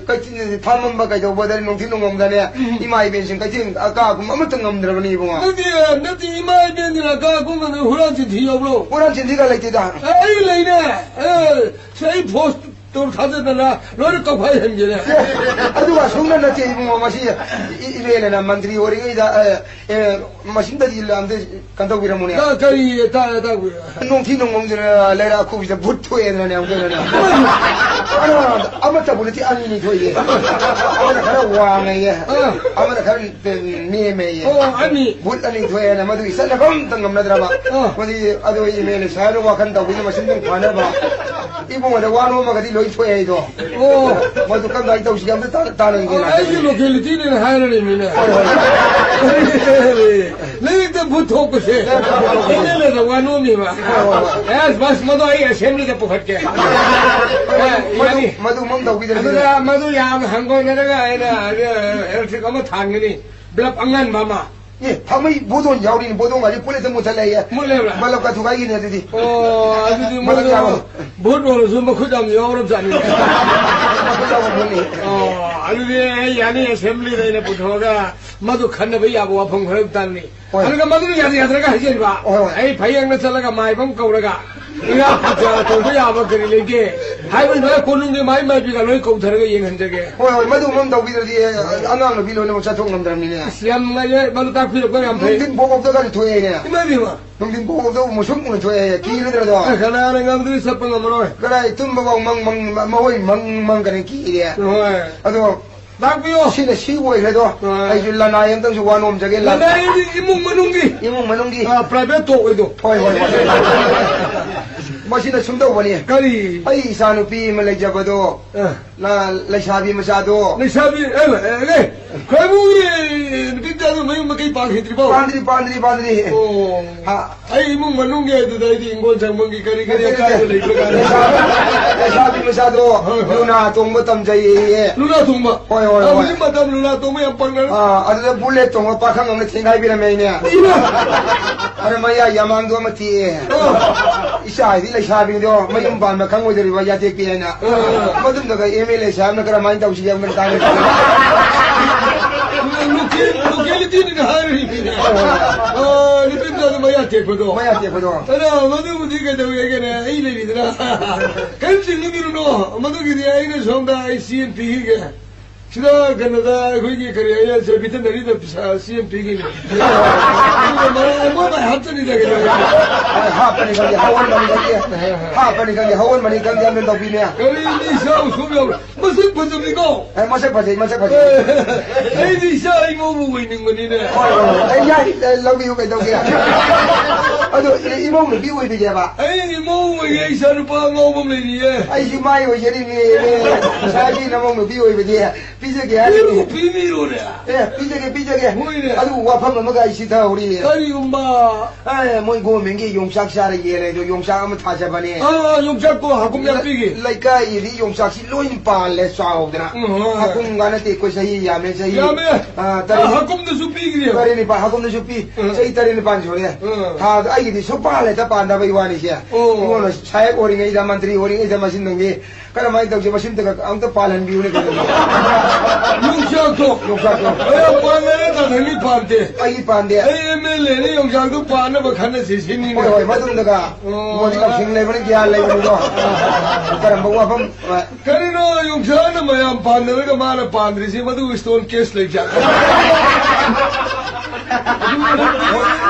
ꯀꯩꯊꯦꯜ ꯐꯝꯃꯝꯕ ꯀꯩꯗꯧꯕꯗ ꯅꯨꯡꯊꯤꯜ ꯅꯨꯡꯉꯝꯗꯅꯦ, ꯎꯝ꯫ ꯏꯃꯥ ꯏꯕꯦꯟꯁꯤꯡ ꯀꯩꯊꯦꯜ ꯑꯀꯥ ꯑꯀꯨꯝ ꯑꯃꯠꯇ ꯉꯝꯗ꯭ꯔꯕꯅꯤ ꯏꯕꯨꯡꯉꯣ꯫ ꯅꯠꯇꯦ, ꯅꯠꯇꯦ, ꯏꯃꯥ ꯏꯕꯦꯟꯁꯤꯡ ꯑꯀꯥ ꯑꯀꯨꯝ ꯍꯨꯔꯥꯟ ꯆꯤꯟꯊꯤ ꯌꯥꯎꯕ꯭ꯔꯣ? ꯍꯨꯔꯥꯟ ꯆꯤꯟꯊꯤꯒ ꯂꯩꯇꯦꯗ꯫ ꯑꯦ, ꯑꯩ ꯂꯩꯅꯦ꯫ ꯑꯦ, ꯁꯤ ꯑꯩ ꯐꯣꯟ ꯇꯧꯔ ꯊꯥꯖꯗꯅ ꯂꯣꯏꯅ ꯀꯧꯈꯥꯏꯍꯟꯒꯦꯅꯦ꯫ ꯑꯦ, ꯑꯗꯨꯒ ꯁꯨꯡꯅ ꯅꯠꯇꯦ ꯏꯕꯨꯡꯉꯣ, ꯃꯁꯤ ꯏ-, ꯏꯕꯦꯜꯂꯅ ꯃꯟꯇ꯭ꯔꯤ ꯑꯣꯏꯔꯤꯉꯩꯗ, ꯑꯦ, ꯑꯦ, ꯃꯁꯤꯝꯇꯗꯤ ꯑꯝꯇ ꯀꯩꯅꯣ ꯇꯧꯕꯤꯔꯝꯃꯨꯅꯦ꯫ ꯅꯪ ꯀꯔꯤ ꯇꯥ-, ꯇꯥꯛꯄꯤꯔꯣ? ꯅꯣꯡꯊꯤ ꯅꯣꯡꯃꯝꯗꯨꯅ ꯂꯩꯔꯛ ꯑꯈꯨꯕꯁꯤꯗ ꯚꯨꯠ ꯊꯣꯛꯑꯦꯗꯅꯅꯦ ꯑꯃꯨꯛꯇꯣꯏꯅꯅꯦ꯫ ꯑ, ꯑꯃꯠꯇꯕꯨ ꯅꯠꯇꯦ, ꯑꯅꯤꯅꯤ ꯊꯣꯛꯏꯁꯦ꯫ ꯑꯃꯅ ꯈꯔ ꯋꯥꯡꯉꯦꯌꯦ, ꯑ꯫ ꯑꯃꯅ ꯈꯔ ꯅꯦꯝꯃꯦꯌꯦ꯫ ꯑꯣ, ꯑꯅꯤ꯫ ꯚꯨꯠ ꯑꯅꯤ ꯊꯣꯛꯑꯦꯅ ꯃꯗꯨꯒꯤ ꯆꯠꯅꯕ ꯑꯝꯇ ꯉꯝꯅꯗ꯭ꯔꯕ꯫ ꯑ꯫ ꯃꯗꯨꯒꯤ ꯑꯗꯨ ꯑꯩ ꯏꯃꯦꯜ ꯁꯥꯏꯅ ꯋꯥꯈꯜ ꯇꯧꯕꯤꯅ ꯃꯁꯤꯡꯗꯨ ꯐꯥꯅꯕ꯫ ꯏꯕꯨꯡꯉꯣꯗ ꯋꯥ ꯅꯣꯝꯃꯒꯗꯤ ꯂꯣꯏ ꯊꯣꯛꯑꯦ ꯑꯩꯗꯣ꯫ ꯑꯣ꯫ ꯃꯗꯨ ꯀꯝꯗꯥꯏ ꯇꯧꯁꯤꯒꯦ ꯑꯝꯇ ꯇꯥꯟ-, ꯇꯥꯟꯅꯒꯦꯅ ꯑꯣ, ꯑꯩꯒꯤ ꯍꯥꯏꯕꯅꯤ꯫ Localityꯅꯦꯅ ꯍꯥꯏꯔꯅꯤ ꯃꯤꯅ꯫ ꯍꯣꯏ, ꯍꯣꯏ꯫ ꯂꯩꯔꯛꯇ ꯚꯨꯠ ꯊꯣꯛꯄꯁꯦ꯫ ꯂꯩꯔꯛꯇ ꯚꯨꯠ ꯊꯣꯛꯄꯁꯦ꯫ ꯑꯩꯅ ꯂꯩꯔ ꯋꯥ ꯅꯣꯝꯃꯤꯕ꯫ ꯍꯣꯏ, ꯍꯣꯏ, ꯍꯣꯏ꯫ ꯑꯦꯁ, ꯕꯁ, ꯃꯗꯨ ꯑꯩ assemblyꯗ ꯄꯨꯈꯠꯀꯦ꯫ ꯃꯗꯨ, ꯑꯦ, ꯃꯗꯨ, ꯌꯥꯅꯤ꯫ ꯃꯗꯨ ꯃꯝ ꯇꯧꯕꯤꯗ꯭ꯔꯗꯤ꯫ ꯑꯗꯨꯗ ꯃꯗꯨ ꯌꯥꯝ ꯍꯪꯒꯣꯏꯅꯔꯒ ꯑꯩꯅ, ꯑ, electric ꯑꯃ ꯊꯥꯟꯒꯅꯤ꯫ Bulb ꯑꯉꯥꯟꯕ ꯑꯃ꯫ ꯑꯦ, ꯊꯥꯡꯃꯩ ꯕꯣꯗꯣꯟ ꯌꯥꯎꯔꯤꯅꯤ, ꯕꯣꯗꯣꯟꯒꯗꯤ ꯄꯨꯂꯤꯁꯇ ꯃꯨꯠꯊꯠꯂꯛꯑꯦ꯫ ꯃꯨꯠꯂꯦꯕ꯭ꯔꯥ? ꯕꯂꯞꯀ ꯊꯨꯒꯥꯏꯈꯤꯅꯦ ꯑꯗꯨꯗꯤ꯫ ꯑꯣ, ꯑꯗꯨꯗꯤ ꯕꯂꯞ ꯃꯣꯏꯗꯣ ꯌꯥꯎꯔꯣ꯫ ꯚꯣꯠ ꯑꯣꯏꯔꯁꯨ ꯃꯈꯨꯠ ꯌꯥꯝ ꯌꯥꯎꯔꯕꯖꯥꯠꯅꯤ꯫ ꯃꯈꯨꯠ ꯌꯥꯎꯕ ꯚꯣꯠꯅꯤ꯫ ꯑꯣ, ꯑꯗꯨꯗꯤ ꯑꯩ ꯌꯥꯅꯤ, assemblyꯗ ꯑꯩꯅ ꯄꯨꯊꯣꯛꯑꯒ ꯃꯗꯨ ꯈꯟꯅꯕ ꯌꯥꯕ ꯋꯥꯐꯝ ꯈꯔ ꯇꯥꯅꯤ꯫ ꯍꯣꯏ꯫ ꯑꯗꯨꯒ ꯃꯗꯨꯅ ꯌꯥꯗ ꯌꯥꯗ꯭ꯔꯒ ꯍꯥꯏꯖꯔꯤꯕ꯫ ꯍꯣꯏ, ꯍꯣꯏ꯫ ꯑꯩ ꯐꯌꯦꯡꯗ ꯆꯠꯂꯒ ꯃꯥꯏꯕ ꯑꯃ ꯀꯧꯔꯒ ꯏꯔꯥ ꯄꯨꯖꯥ ꯇꯧꯕ ꯌꯥꯕ ꯀꯔꯤ ꯂꯩꯒꯦ? ꯍꯥꯏꯕꯗꯨꯗ ꯀꯣꯅꯨꯡꯒꯤ ꯃꯥꯏ ꯃꯥꯏꯕꯤꯒ ꯂꯣꯏ ꯀꯧꯊꯔꯒ ꯌꯦꯡꯍꯟꯖꯒꯦ꯫ ꯍꯣꯏ, ꯍꯣꯏ, ꯃꯗꯨ ꯑꯃ ꯇꯧꯕꯤꯗ꯭ꯔꯗꯤ, ꯑꯦ, ꯑꯉꯥꯡ ꯅꯨꯄꯤ ꯂꯣꯏꯅꯃꯛ ꯆꯠꯊꯣꯛ ꯉꯝꯗ꯭ꯔꯕꯅꯤꯅꯦ꯫ ꯑꯁ, ꯌꯥꯝ ꯅꯨꯡꯉꯥꯏꯖꯔꯦ, ꯃꯗꯨ ꯇꯥꯛꯄꯤꯔꯛꯄ ꯌꯥꯝ ꯐꯩ꯫ ꯅꯨꯡꯊꯤꯟ ꯄꯣꯛ ꯑꯣꯞꯇꯒꯁꯨ ꯊꯣꯛꯑꯦꯅꯦ꯫ ꯏꯃꯥ ꯏꯕꯦꯝꯃ꯫ ꯅꯨꯡꯊꯤꯟ ꯄꯣꯛ ꯑꯣꯞꯇ ꯃꯨꯁꯨꯛ ꯃꯨꯅ ꯊꯣꯛꯑꯦ, ꯀꯤꯔꯣꯏꯗ꯭ꯔꯗꯣ? ꯑꯦ, ꯀꯅꯥꯅ ꯉꯝꯗꯣꯏꯅꯣ, ꯆꯠꯄ ꯉꯝꯃꯔꯣꯏ꯫ ꯀꯗꯥꯏ ꯇꯨꯝꯕꯐꯥꯎ ꯃꯪ, ꯃꯪ, ꯃꯈꯣꯏ ꯃꯪ, ꯃꯪ ꯀꯔꯤ ꯀꯤꯔꯦ? ꯍꯣꯏ꯫ ꯑꯗꯣ ꯇꯥꯛꯄꯤꯌꯣ꯫ ꯁꯤꯅ ꯁꯤ ꯑꯣꯏꯈ꯭ꯔꯦꯗꯣ꯫ ꯑꯥ꯫ ꯑꯩꯁꯨ ꯂꯅꯥꯏ ꯑꯝꯇꯪꯁꯨ ꯋꯥ ꯅꯣꯝꯖꯒꯦ, ꯂ- ꯂꯅꯥꯏꯗꯤ ꯏꯃꯨꯡ ꯃꯅꯨꯡꯒꯤ꯫ ꯏꯃꯨꯡ ꯃꯅꯨꯡꯒꯤ꯫ ꯑꯥ, private talk ꯑꯣꯏꯗꯣ꯫ ꯍꯣꯏ, ꯍꯣꯏ, ꯍꯣꯏ꯫ ꯃꯁꯤꯅ ꯁꯨꯝ ꯇꯧꯕꯅꯤ꯫ ꯀꯔꯤ? ꯑꯩ ꯏꯆꯥ ꯅꯨꯄꯤ ꯑꯃ ꯂꯩꯖꯕꯗꯣ, ꯑꯥ꯫ ꯂ-, ꯂꯩꯁꯥꯕꯤ ꯃꯆꯥꯗꯣ꯫ ꯂꯩꯁꯥꯕꯤ, ꯑꯦ, ꯑꯦ, ꯑꯦ, ꯈꯣꯏꯕꯨꯒꯤ ꯅꯨꯄꯤ ꯃꯆꯥꯗꯣ ꯃꯌꯨꯝ ꯃꯀꯩ ꯄꯥꯟꯈꯤꯗ꯭ꯔꯤꯕꯣ? ꯄꯥꯟꯗ꯭ꯔꯤ, ꯄꯥꯟꯗ꯭ꯔꯤ, ꯄꯥꯟꯗ꯭ꯔꯤ꯫ ꯑꯣ꯫ ꯍꯥ꯫ ꯑꯩ ꯏꯃꯨꯡ ꯃꯅꯨꯡꯒꯤ ꯑꯗꯨꯗ ꯑꯩꯗꯤ ꯍꯤꯡꯒꯣꯜ ꯁꯝꯕꯜꯒꯤ ꯀꯔꯤ ꯀꯔꯤ ꯅꯠꯇꯦ, ꯅꯠꯇꯦ꯫ ꯑꯀꯥꯏꯕ ꯂꯩꯕ꯭ꯔꯥ ꯀꯥꯏꯅ꯫ ꯂꯩꯁꯥꯕꯤ, ꯂꯩꯁꯥꯕꯤ ꯃꯆꯥꯗꯣ ꯍꯣꯏ, ꯍꯣꯏ꯫ ꯂꯨꯅꯥ ꯇꯣꯡꯕ ꯇꯝꯖꯩꯌꯦ꯫ ꯂꯨꯅꯥ ꯇꯣꯡꯕ? ꯍꯣꯏ, ꯍꯣꯏ, ꯑ, ꯍꯣꯏ꯫ ꯍꯧꯖꯤꯛ ꯃꯇꯝ ꯂꯨꯅꯥ ꯇꯣꯡꯕ ꯌꯥꯝ ꯄꯪꯅꯔꯦ꯫ ꯑꯥ, ꯑꯗꯨꯗ bullet ꯇꯣꯡꯕ ꯄꯥꯈꯪ ꯑꯃꯅ ꯊꯦꯡꯒꯥꯏꯕꯤꯔꯝꯃꯦ ꯑꯩꯅꯦ꯫ ꯏꯃꯥ! ꯑꯗ ꯃꯌꯥ ꯌꯥꯃꯥꯡꯗꯣ ꯑꯃ ꯇꯦꯛꯑꯦ꯫ ꯑꯣ꯫ ꯏꯆꯥ ꯍꯥꯏꯗꯤ ꯂꯩꯁꯥꯕꯤꯗꯣ ꯃꯌꯨꯝ ꯄꯥꯟꯕ ꯈꯪꯉꯣꯏꯗꯧꯔꯤꯕ ꯌꯥꯇꯦꯛꯄꯤ ꯍꯥꯏꯅ꯫ ꯑꯣ꯫ ꯃꯗꯨꯝꯗꯒ ꯑꯦꯝ ꯑꯦꯝ ꯑꯦꯜ ꯑꯦ ꯁꯥꯍꯦꯕꯅ ꯀꯔꯝꯍꯥꯏꯅ ꯇꯧꯁꯤꯒꯦ ꯑꯃꯨꯛꯇ ꯇꯥꯟꯅꯁꯤ꯫ ꯂꯣꯀꯦꯜ-, ꯂꯣꯀꯦꯂꯤꯇꯤꯅ ꯍꯥꯏꯔꯤꯕꯅꯤꯅꯦ꯫ ꯑꯥ, ꯅꯨꯄꯤ ꯃꯆꯥꯗꯣ ꯃꯌꯥ ꯇꯦꯛꯄꯗꯣ꯫ ꯃꯌꯥ ꯇꯦꯛꯄꯗꯣ꯫ ꯑꯗ ꯃꯗꯨꯕꯨꯗꯤ ꯀꯩꯗꯧꯋꯦꯒꯦꯅꯦ, ꯑꯩ ꯂꯩꯔꯤꯗꯅ꯫ ꯀꯔꯤꯝ ꯆꯤꯡꯅꯕꯤꯔꯨꯅꯣ, ꯃꯗꯨꯒꯤꯗꯤ ꯑꯩꯅ ꯁꯣꯝꯗ ꯑꯩ ꯁꯤ ꯑꯦꯝ ꯄꯤꯈꯤꯒꯦ꯫ ꯁꯤꯗ ꯀꯩꯅꯣꯗ ꯑꯩꯈꯣꯏꯒꯤ ꯀꯔꯤ ꯍꯥꯏꯌꯦ, ꯁꯦ, ꯚꯦꯇꯅꯔꯤꯗ ꯄꯩꯁꯥ ꯁꯤ ꯑꯦꯝ ꯄꯤꯈꯤꯅꯦ꯫ ꯑꯗꯨꯒ ꯃꯔꯥꯡ ꯃꯔꯥꯡ ꯍꯥꯞꯆꯅꯤꯗ ꯀꯩꯗꯧꯔꯒꯦ? ꯍꯣꯏ, ꯍꯥꯞꯄꯅꯤ ꯈꯪꯗꯦ, ꯍꯥꯞꯍꯟꯕꯅꯤ ꯈꯪꯗꯦ꯫ ꯍꯥꯞꯄꯅꯤ ꯈꯪꯗꯦ, ꯍꯥꯞꯍꯟꯕꯅꯤ ꯈꯪꯗꯦ, ꯑꯗꯨꯝ ꯇꯧꯕꯤꯅꯦ꯫ ꯀꯔꯤꯅꯤ ꯏꯁꯥ ꯎꯁꯣꯞ ꯌꯥꯎꯔ-, ꯃꯁꯛ ꯐꯖꯕꯅꯤꯀꯣ꯫ ꯑꯦ, ꯃꯁꯛ ꯐꯖꯩ, ꯃꯁꯛ ꯐꯖꯩ꯫ ꯑꯩꯗꯤ ꯏꯆꯥ ꯏꯃꯧꯕꯨ ꯑꯣꯏꯅꯤꯡꯕꯅꯤꯅꯦ꯫ ꯍꯣꯏ, ꯍꯣꯏ, ꯍꯣꯏ꯫ ꯑꯦ, ꯌꯥꯏ, ꯑꯦ, ꯂꯧꯕꯤꯌꯨ, ꯀꯩꯗꯧꯒꯦ? ꯑꯗꯣ, ꯏ-, ꯏꯃꯧ ꯅꯨꯄꯤ ꯑꯣꯏꯕꯤꯒꯦꯕ? ꯑꯩ ꯏꯃꯧ ꯑꯣꯏꯒꯦ, ꯏꯆꯥ ꯅꯨꯄꯥ ꯑꯉꯥꯎꯕ ꯑꯃ ꯂꯩꯔꯤꯌꯦ꯫ ꯑꯩꯁꯨ ꯃꯥꯏ ꯑꯣꯏꯖꯔꯤꯅꯦ, ꯏꯆꯥꯒꯤ ꯅꯃꯧ ꯅꯨꯄꯤ ꯑꯣꯏꯕꯗꯤ ꯄꯤꯖꯒꯦ ꯍꯥꯏꯔꯤꯅꯦ꯫ ꯄꯤꯕꯤꯔꯣꯅꯦ꯫ ꯑꯦ, ꯄꯤꯖꯒꯦ, ꯄꯤꯖꯒꯦ꯫ ꯍꯣꯏꯅꯦ꯫ ꯑꯗꯨꯕꯨ ꯋꯥꯐꯝ ꯑꯃꯒ ꯑꯩ ꯁꯤꯊꯍꯧꯔꯤ꯫ ꯀꯔꯤꯒꯨꯝꯕ? ꯑꯦ, ꯃꯣꯏ ꯒꯣꯔꯃꯦꯟꯒꯤ ꯌꯣꯡꯆꯥꯛ ꯆꯥꯔ ꯌꯦꯜꯂꯦ, ꯑꯗꯣ ꯌꯣꯡꯆꯥꯛ ꯑꯃ ꯊꯥꯖꯕꯅꯦ꯫ ꯑꯥ, ꯌꯣꯡꯆꯥꯛꯀꯣ ꯍꯥꯀꯨꯝ ꯌꯥꯝ ꯂꯩ-, ꯄꯤꯒꯦ꯫ ꯂꯩꯀꯥꯏꯒꯤꯗꯤ ꯌꯣꯡꯆꯥꯛꯁꯤ ꯂꯣꯏ ꯄꯥꯜꯂꯦ ꯆꯥꯎꯗꯅ꯫ ꯎꯝ, ꯍꯣꯏ, ꯍꯣꯏ꯫ ꯍꯥꯀꯨꯝꯒ ꯅꯠꯇꯦ, ꯑꯩꯈꯣꯏ ꯆꯍꯤ ꯌꯥꯝꯃꯦ, ꯆꯍꯤ, ꯌꯥꯝꯃꯦ꯫ ꯑꯥ, ꯇꯔꯦꯠ-, ꯑꯥ, ꯍꯥꯀꯨꯝꯗꯁꯨ ꯄꯤꯈ꯭ꯔꯦꯕ꯫ ꯇꯔꯦꯠ ꯅꯤꯄꯥꯜ, ꯍꯥꯀꯨꯝꯗꯁꯨ ꯄꯤ꯫ ꯎꯝ꯫ ꯆꯍꯤ ꯇꯔꯦꯠ ꯅꯤꯄꯥꯜ ꯁꯨꯔꯦ꯫ ꯎꯝ꯫ ꯊꯥꯗ ꯑꯩꯒꯤꯗꯤ ꯁꯨꯡꯄꯥꯜ ꯍꯦꯛꯇ ꯄꯥꯟꯗꯕꯩ ꯋꯥꯅꯤꯁꯦ꯫ ꯑꯣ꯫ ꯑꯩꯉꯣꯟꯗ ꯁꯥꯍꯦꯕ ꯑꯣꯏꯔꯤꯉꯩꯗ, ꯃꯟꯇ꯭ꯔꯤ ꯑꯣꯏꯔꯤꯉꯩꯗ ꯃꯁꯤ ꯅꯪꯒꯤ ꯀꯔꯝꯍꯥꯏꯅ ꯇꯧꯁꯤ? ꯃꯁꯤꯝꯇꯒ ꯑꯝꯇ ꯄꯥꯜꯍꯟꯕꯤꯌꯨꯅꯦ ꯀꯩꯅꯣ꯫ ꯌꯣꯡꯆꯥꯛꯇꯣ꯫ ꯌꯣꯡꯆꯥꯛꯇꯣ꯫ ꯑꯦ, ꯄꯥꯟꯅꯔꯦ, ꯇꯥ ꯅꯪꯒꯤ ꯄꯥꯟꯗꯦ꯫ ꯑꯩꯒꯤ ꯄꯥꯟꯗꯦ꯫ ꯑꯩ ꯑꯦꯝ ꯑꯦꯜ ꯑꯦꯅꯤ ꯌꯣꯡꯆꯥꯛꯇꯣ ꯄꯥꯟꯅꯕ ꯈꯟꯅꯁꯤ ꯁꯤꯅꯤꯅꯦ꯫ ꯍꯣꯏ, ꯍꯣꯏ, ꯃꯗꯨꯝꯗꯒ꯫ ꯑꯣ꯫ ꯃꯣꯏꯗꯤ ꯂꯧꯁꯤꯡ ꯂꯩꯕꯅꯤ, ꯒ꯭ꯌꯥꯟ ꯂꯩꯕꯅꯤꯀꯣ꯫ ꯀꯔꯝꯕ ꯋꯥꯐꯝ? ꯀꯔꯤꯅꯣ ꯌꯣꯡꯆꯥꯛꯅ ꯃꯌꯥꯝ ꯄꯥꯟꯅꯔꯒ ꯃꯥꯅ ꯄꯥꯟꯗ꯭ꯔꯤꯁꯤ? ꯃꯗꯨ ꯏꯁꯇꯣꯟ ꯀꯦꯁ ꯂꯩꯖꯥꯠ꯫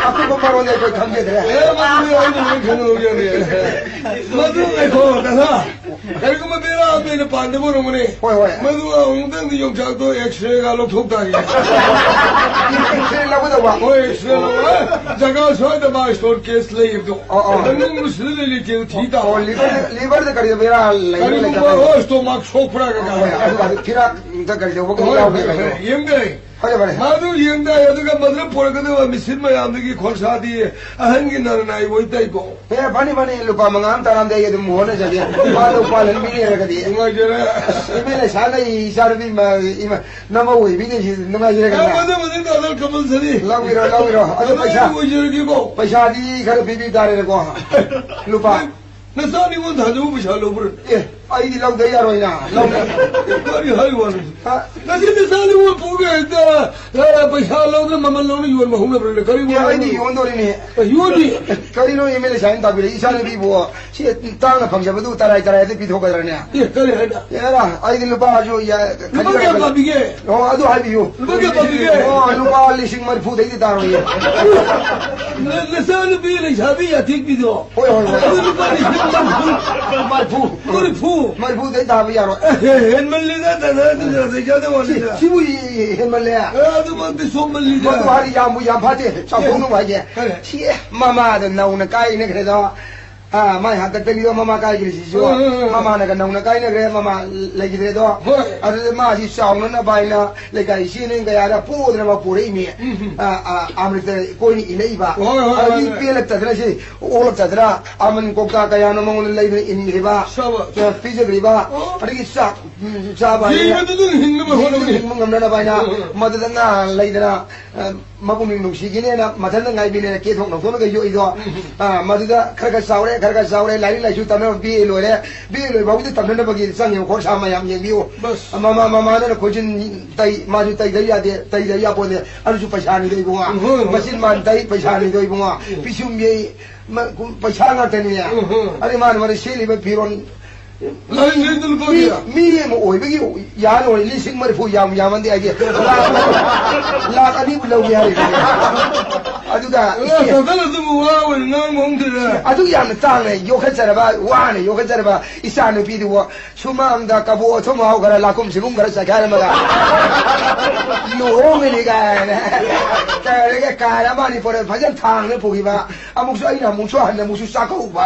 ꯑꯀꯨꯞꯄ ꯃꯔꯣꯜꯗꯤ ꯑꯩꯈꯣꯏ ꯈꯪꯖꯗ꯭ꯔꯦ꯫ ꯑꯦ, ꯃꯗꯨ ꯑꯩꯅ ꯂꯣꯏ ꯈꯪꯍꯧꯖꯔꯦ꯫ ꯃꯗꯨ ꯉꯥꯏꯈꯣ, ꯀꯀꯥ꯫ ꯀꯔꯤꯒꯨꯝꯕ ꯕꯦꯔꯥ ꯑꯃ ꯂꯩꯅ ꯄꯥꯟꯗꯕ ꯑꯣꯏꯔꯝꯒꯅꯤ꯫ ꯍꯣꯏ, ꯍꯣꯏ꯫ ꯃꯗꯨ ꯑꯃꯨꯛꯇꯪꯗꯤ ꯌꯣꯡꯆꯥꯛꯇꯣ ꯑꯦꯛꯁꯔꯦꯒ ꯂꯧꯊꯣꯛ ꯇꯥꯔꯦ꯫ ꯑꯦꯛꯁꯔꯦ ꯂꯧꯒꯗꯧꯕ? ꯍꯣꯏ, ꯑꯦꯛꯁꯔꯦ ꯂꯧꯔꯒ ꯖꯒꯥ ꯁ꯭ꯋꯥꯏꯗ ꯃꯥ ꯏꯁꯇꯣꯟ ꯀꯦꯁ ꯂꯩꯕꯗꯣ꯫ ꯑꯣ, ꯑꯣ꯫ ꯃꯅꯨꯡꯗ ꯁꯤꯗ ꯂꯩ ꯂꯩꯇꯦ ꯊꯤ ꯇꯥꯕ꯫ ꯑꯣ, ꯂꯤꯚꯔꯗ, ꯂꯤꯚꯔꯗ ꯀꯔꯤꯗ ꯕꯦꯔꯥ ꯂꯩꯕ ꯀꯔꯤꯒꯨꯝꯕ, ꯂꯩꯇꯕ? ꯍꯣꯏ, ꯁ꯭ꯇꯣꯃꯥꯛ ꯁꯣꯛꯄ꯭ꯔꯥ ꯀꯀꯥ? ꯍꯣꯏ, ꯑꯗꯨꯒ ꯐꯤꯔꯥꯛꯇ ꯀꯔꯤ ꯇꯧꯕ ꯀꯔꯤ ꯍꯣꯏ, ꯌꯥꯎꯒꯦ ꯍꯣꯏ, ꯀꯩꯅꯣ? ꯍꯣꯏ, ꯌꯦꯡꯗꯦ꯫ ꯐꯔꯦ, ꯐꯔꯦ꯫ ꯃꯥꯗꯨ ꯌꯦꯡꯗ ꯑꯗꯨꯒ ꯃꯗꯨꯅ ꯄꯨꯔꯛꯀꯗꯕ ꯃꯦꯆꯤꯟ ꯃꯌꯥꯝꯗꯨꯒꯤ ꯈꯣꯔꯁꯥꯗꯤ ꯑꯍꯟꯒꯤ ꯅꯔꯅꯥꯏ ꯑꯣꯏ ꯇꯩꯀꯣ꯫ ꯑꯦ, ꯐꯅꯤ, ꯐꯅꯤ, ꯂꯨꯄꯥ ꯃꯉꯥ ꯑꯃ ꯇꯔꯥ ꯑꯃꯗꯤ ꯑꯩ ꯑꯗꯨꯝ ꯍꯣꯠꯅꯖꯒꯦ꯫ ꯃꯥꯗꯣ ꯄꯥꯜꯍꯟꯕꯤꯔꯦ ꯍꯥꯏꯔꯒꯗꯤ꯫ ꯅꯨꯡꯉꯥꯏꯖꯔꯦ꯫ ꯑꯁ, ꯏꯃꯦ ꯂꯩꯁꯥꯅ ꯏꯆꯥꯅꯨꯄꯤ ꯃ-, ꯏꯃ-, ꯅꯃꯧ ꯑꯣꯏꯕꯤꯅꯦ ꯁꯤ ꯅꯨꯡꯉꯥꯏꯖꯔꯦ ꯑꯦ, ꯀꯅꯥ? ꯃꯗꯨ, ꯃꯗꯨ ꯇꯥꯗ ꯀꯝꯄꯜꯁꯔꯤ꯫ ꯂꯧꯕꯤꯔꯣ, ꯂꯧꯕꯤꯔꯣ꯫ ꯑꯗꯨ ꯃꯗꯨ ꯄꯩꯁꯥ, ꯑꯩ ꯑꯣꯏꯖꯔꯒꯦꯀꯣ꯫ ꯄꯩꯁꯥꯗꯤ ꯈꯔ ꯄꯤꯕꯤ ꯇꯥꯔꯦꯅꯦꯀꯣ꯫ ꯂꯨꯄꯥ꯫ ꯅꯆꯥ ꯅꯤꯉꯣꯜ ꯊꯥꯗꯣꯛꯎ ꯄꯩꯁꯥ ꯂꯧꯕ꯭ꯔꯥ? ꯑꯦ, ꯑꯩꯗꯤ ꯂꯧꯗ ꯌꯥꯔꯣꯏꯅ꯫ ꯂꯧꯗ꯫ ꯀꯔꯤ ꯍꯥꯏ ꯋꯥꯅꯣ? ꯍꯥ? ꯅꯆꯤꯟ ꯅꯆꯥꯅ ꯌꯣꯟ ꯄꯨꯒꯦ ꯍꯦꯛꯇ, ꯑ, ꯄꯩꯁꯥ ꯂꯧꯗꯅ ꯃꯃꯜ ꯂꯧꯅ ꯌꯣꯟꯕ ꯍꯧꯅꯕ꯭ꯔꯅꯦ? ꯀꯔꯤ ꯑꯦ, ꯑꯩꯗꯤ ꯋꯥꯅꯣ? ꯌꯣꯟꯗꯣꯔꯤꯅꯦ꯫ ꯑ, ꯌꯣꯟꯅꯤ? ꯀꯔꯤꯅꯣ ꯑꯦꯝ ꯑꯦꯜ ꯑꯦ ꯁꯥꯏꯅ ꯇꯥꯛꯄꯤꯔꯛꯏ? ꯏꯆꯥꯅꯨꯄꯤꯕꯨ ꯁꯤ ꯇꯥꯡꯅ ꯐꯪꯖꯕꯗꯨ ꯇꯔꯥꯏ ꯇꯔꯥꯏꯗ ꯄꯤꯊꯣꯛꯀꯗ꯭ꯔꯅꯦ? ꯑꯦ, ꯀꯔꯤ ꯍꯥꯏꯅ? ꯑꯦꯔꯥ, ꯑꯩꯗꯤ ꯂꯨꯄꯥꯁꯨ ꯌꯥ-, ꯂꯨꯄꯥ ꯈꯖꯤꯛ ꯀꯌꯥ ꯈꯖꯤꯛ ꯄꯥꯝꯕꯤꯒꯦ? ꯑꯣ, ꯑꯗꯨ ꯍꯥꯏꯕꯤꯌꯨ꯫ ꯂꯨꯄꯥ ꯀꯌꯥ ꯄꯥꯝꯕꯤꯒꯦ? ꯑꯣ, ꯂꯨꯄꯥ ꯂꯤꯁꯤꯡ ꯃꯔꯤꯐꯨꯗꯩꯗꯤ ꯇꯥꯔꯣꯏꯌꯦ꯫ ꯅ-, ꯅꯆꯥꯅꯨꯄꯤ ꯂꯩꯁꯥꯕꯤ ꯑꯊꯦꯛꯄꯤꯗꯣ? ꯍꯣꯏ, ꯍꯣꯏ, ꯍꯣꯏ꯫ ꯑꯗꯨ ꯂꯨꯄꯥ ꯂꯤꯁꯤꯡ ꯃꯔꯤꯐꯨ꯫ ꯃꯔꯤꯐꯨ꯫ ꯃꯔꯤꯐꯨ꯫ ꯃꯔꯤꯐꯨꯗꯩ ꯇꯥꯕ ꯌꯥꯔꯣꯏ꯫ ꯑꯦ, ꯍꯦꯟꯃꯜꯂꯦꯗ, ꯗꯥꯗꯥ, ꯑꯗꯨ ꯌꯥꯗꯦ, ꯌꯥꯗꯦ ꯁꯤ-, ꯋꯥꯅꯤꯗ꯫ ꯁꯤꯕꯨ ꯍꯦꯟꯃꯜꯂꯦ꯫ ꯑꯦ, ꯑꯗꯨꯃꯛꯇꯤ ꯁꯣꯝꯃꯜꯂꯤꯗ꯫ ꯃꯗꯨ ꯍꯥꯏꯔꯤ ꯌꯥꯝꯕꯨ ꯌꯥꯝ ꯐꯠꯇꯦ꯫ ꯆꯥꯎꯊꯣꯛꯅꯕ ꯍꯥꯏꯒꯦ꯫ ꯀꯔꯤ? ꯁꯤ ꯃꯃꯥꯗ ꯅꯧꯅ ꯀꯥꯏꯅꯈ꯭ꯔꯦꯗꯣ꯫ ꯑꯥ, ꯃꯥꯏ ꯍꯥꯛꯇꯛꯇꯒꯤꯗꯣ ꯃꯃꯥ ꯀꯥꯏꯈ꯭ꯔꯤꯁꯤꯁꯨ꯫ ꯎꯝ, ꯎꯝ, ꯎꯝ꯫ ꯃꯃꯥꯅꯒ ꯅꯧꯅ ꯀꯥꯏꯅꯈ꯭ꯔꯦ, ꯃꯃꯥ ꯂꯩꯈꯤꯗ꯭ꯔꯦꯗꯣ꯫ ꯍꯣꯏ꯫ ꯑꯗꯨꯗ ꯃꯥꯁꯤ ꯆꯥꯎꯅꯅꯕ ꯍꯥꯏꯅ ꯂꯩꯀꯥꯏ ꯏꯆꯦ ꯏꯅꯦ ꯀꯌꯥꯗ ꯄꯣꯗꯅꯕ ꯄꯣꯔꯛꯏꯅꯦ꯫ ꯎꯝ, ꯎꯝ꯫ ꯑꯥ, ꯑꯥ, ꯑꯃ꯭ꯔꯤꯇ ꯀꯣꯏꯅ ꯏꯜꯂꯛꯏꯕ꯫ ꯍꯣꯏ, ꯍꯣꯏ, ꯍꯣꯏ, ꯑꯗꯨꯗꯤ ꯍꯣꯏ꯫ ꯄꯦꯜꯂꯛꯇꯗꯅ ꯁꯤ ꯑꯣꯛꯂꯛꯇꯗꯅ ꯑꯃꯟ ꯀꯧꯇꯥ ꯀꯌꯥꯅꯣ ꯃꯉꯣꯟꯗ ꯂꯩꯗꯅ ꯏꯟꯈꯤꯕ꯫ ꯁꯥꯕ꯫ ꯑ, ꯄꯤꯖꯈ꯭ꯔꯤꯕ꯫ ꯑꯣ꯫ ꯑꯗꯒꯤ ꯆꯥꯛ, ꯎꯝ, ꯆꯥꯕ ꯍꯥꯏꯔꯦ꯫ ꯖꯤꯕꯗꯨꯗ ꯍꯤꯡꯅꯕ ꯍꯣꯠꯅꯕꯅꯤ꯫ ꯍꯤꯡꯕ ꯉꯝꯅꯅꯕ ꯍꯥꯏꯅ ꯎꯝ, ꯎꯝ꯫ ꯃꯗꯨꯗ ꯉꯥ ꯂꯩꯗꯅ ꯑ, ꯃꯕꯨꯛꯅꯤꯡ ꯅꯨꯡꯁꯤꯒꯤꯅꯦꯅ ꯃꯊꯟꯇ ꯉꯥꯏꯕꯤꯅꯦꯅ ꯀꯦꯊꯣꯛ ꯅꯧꯊꯣꯛꯅꯒ ꯌꯣꯛꯏꯗꯣ꯫ ꯎꯝ꯫ ꯑ, ꯃꯗꯨꯗ ꯈꯔ ꯈꯔ ꯆꯥꯎꯔꯦ, ꯈꯔ ꯈꯔ ꯆꯥꯎꯔꯦ, ꯂꯥꯏꯔꯤꯛ ꯂꯥꯏꯁꯨ ꯇꯝꯅꯕ ꯕꯤ ꯑꯦ ꯂꯣꯏꯔꯦ, ꯕꯤ ꯑꯦ ꯂꯣꯏ ꯐꯥꯎꯕꯗꯤ ꯇꯝꯅꯅꯕꯒꯤ ꯆꯪꯉꯤꯕ ꯈꯣꯔꯁꯥ ꯃꯌꯥꯝ ꯌꯦꯡꯕꯤꯌꯨ꯫ ꯕꯁ꯫ ꯃꯃꯥ, ꯃꯃꯥꯅ ꯈꯣꯏꯖꯤꯟ ꯇꯩ, ꯃꯥꯁꯨ ꯇꯩꯗ ꯌꯥꯗꯦ, ꯇꯩꯗ ꯌꯥꯄꯣꯟꯇꯦ, ꯑꯗꯨꯁꯨ ꯄꯩꯁꯥꯅꯤꯗꯣ ꯏꯕꯨꯡꯉꯣ꯫ ꯎꯝ, ꯍꯣꯏ, ꯍꯣꯏ꯫ ꯃꯆꯤꯟ ꯃꯥꯟ ꯇꯩ, ꯄꯩꯁꯥꯅꯤꯗꯣ ꯏꯕꯨꯡꯉꯣ꯫ ꯎꯝ꯫ ꯄꯤꯁꯨꯝ ꯌꯩ, ꯃ-, ꯄꯩꯁꯥ ꯉꯥꯛꯇꯅꯤꯅꯦ꯫ ꯎꯝ, ꯍꯣꯏ꯫ ꯑꯗꯩ ꯃꯥꯅ ꯃꯔꯩ ꯁꯦꯠꯂꯤꯕ ꯐꯤꯔꯣꯟ ꯂꯥꯏ ꯂꯩꯗ ꯂꯨꯄꯥ ꯃꯤ, ꯀꯌꯥ? ꯃꯤ ꯑꯃ ꯑꯣꯏꯕꯒꯤ ꯌꯥꯅ ꯑꯣꯏ ꯂꯤꯁꯤꯡ ꯃꯔꯤꯐꯨ ꯌꯥꯝ ꯌꯥꯝꯃꯟꯗꯦ ꯍꯥꯏꯗꯤ ꯂꯥꯛ, ꯂꯥꯛ ꯑꯅꯤꯕꯨ ꯂꯧꯒꯦ ꯍꯥꯏꯔꯤꯕꯅꯦ꯫ ꯑꯗꯨꯒ ꯑ, ꯏꯆꯦ, ꯇꯥꯇꯟ ꯑꯗꯨꯕꯨ ꯋꯥ ꯑꯣꯏꯅ ꯉꯥꯡꯕ ꯍꯧꯗ꯭ꯔꯦ꯫ ꯑꯗꯨ ꯌꯥꯝꯅ ꯇꯥꯡꯅ ꯌꯣꯛꯈꯠꯆꯔꯕ, ꯋꯥꯅ ꯌꯣꯛꯈꯠꯆꯔꯕ ꯏꯆꯥ ꯅꯨꯄꯤꯗꯨꯕꯨ ꯁꯨꯃꯥꯡꯗ ꯀꯕꯣꯛ ꯑꯊꯨꯝ ꯍꯧꯈꯔ ꯂꯥꯀꯨꯝ ꯁꯤꯒꯨꯝ ꯈꯔ ꯆꯥꯏꯈꯥꯏꯔꯝꯃꯒ ꯂꯨꯍꯣꯡꯉꯤꯅꯤ ꯀꯥꯏꯅ ꯇꯧꯔꯒ ꯀꯥꯔ ꯑꯃ ꯑꯅꯤ ꯄꯣꯔꯛꯑ ꯐꯖꯅ ꯊꯥꯡꯅ ꯄꯨꯈꯤꯕ꯫ ꯑꯃꯨꯛꯁꯨ ꯑꯩꯅ ꯑꯃꯨꯛꯁꯨ ꯍꯟꯅ ꯑꯃꯨꯛꯁꯨ ꯆꯥꯛꯀꯧꯕ꯫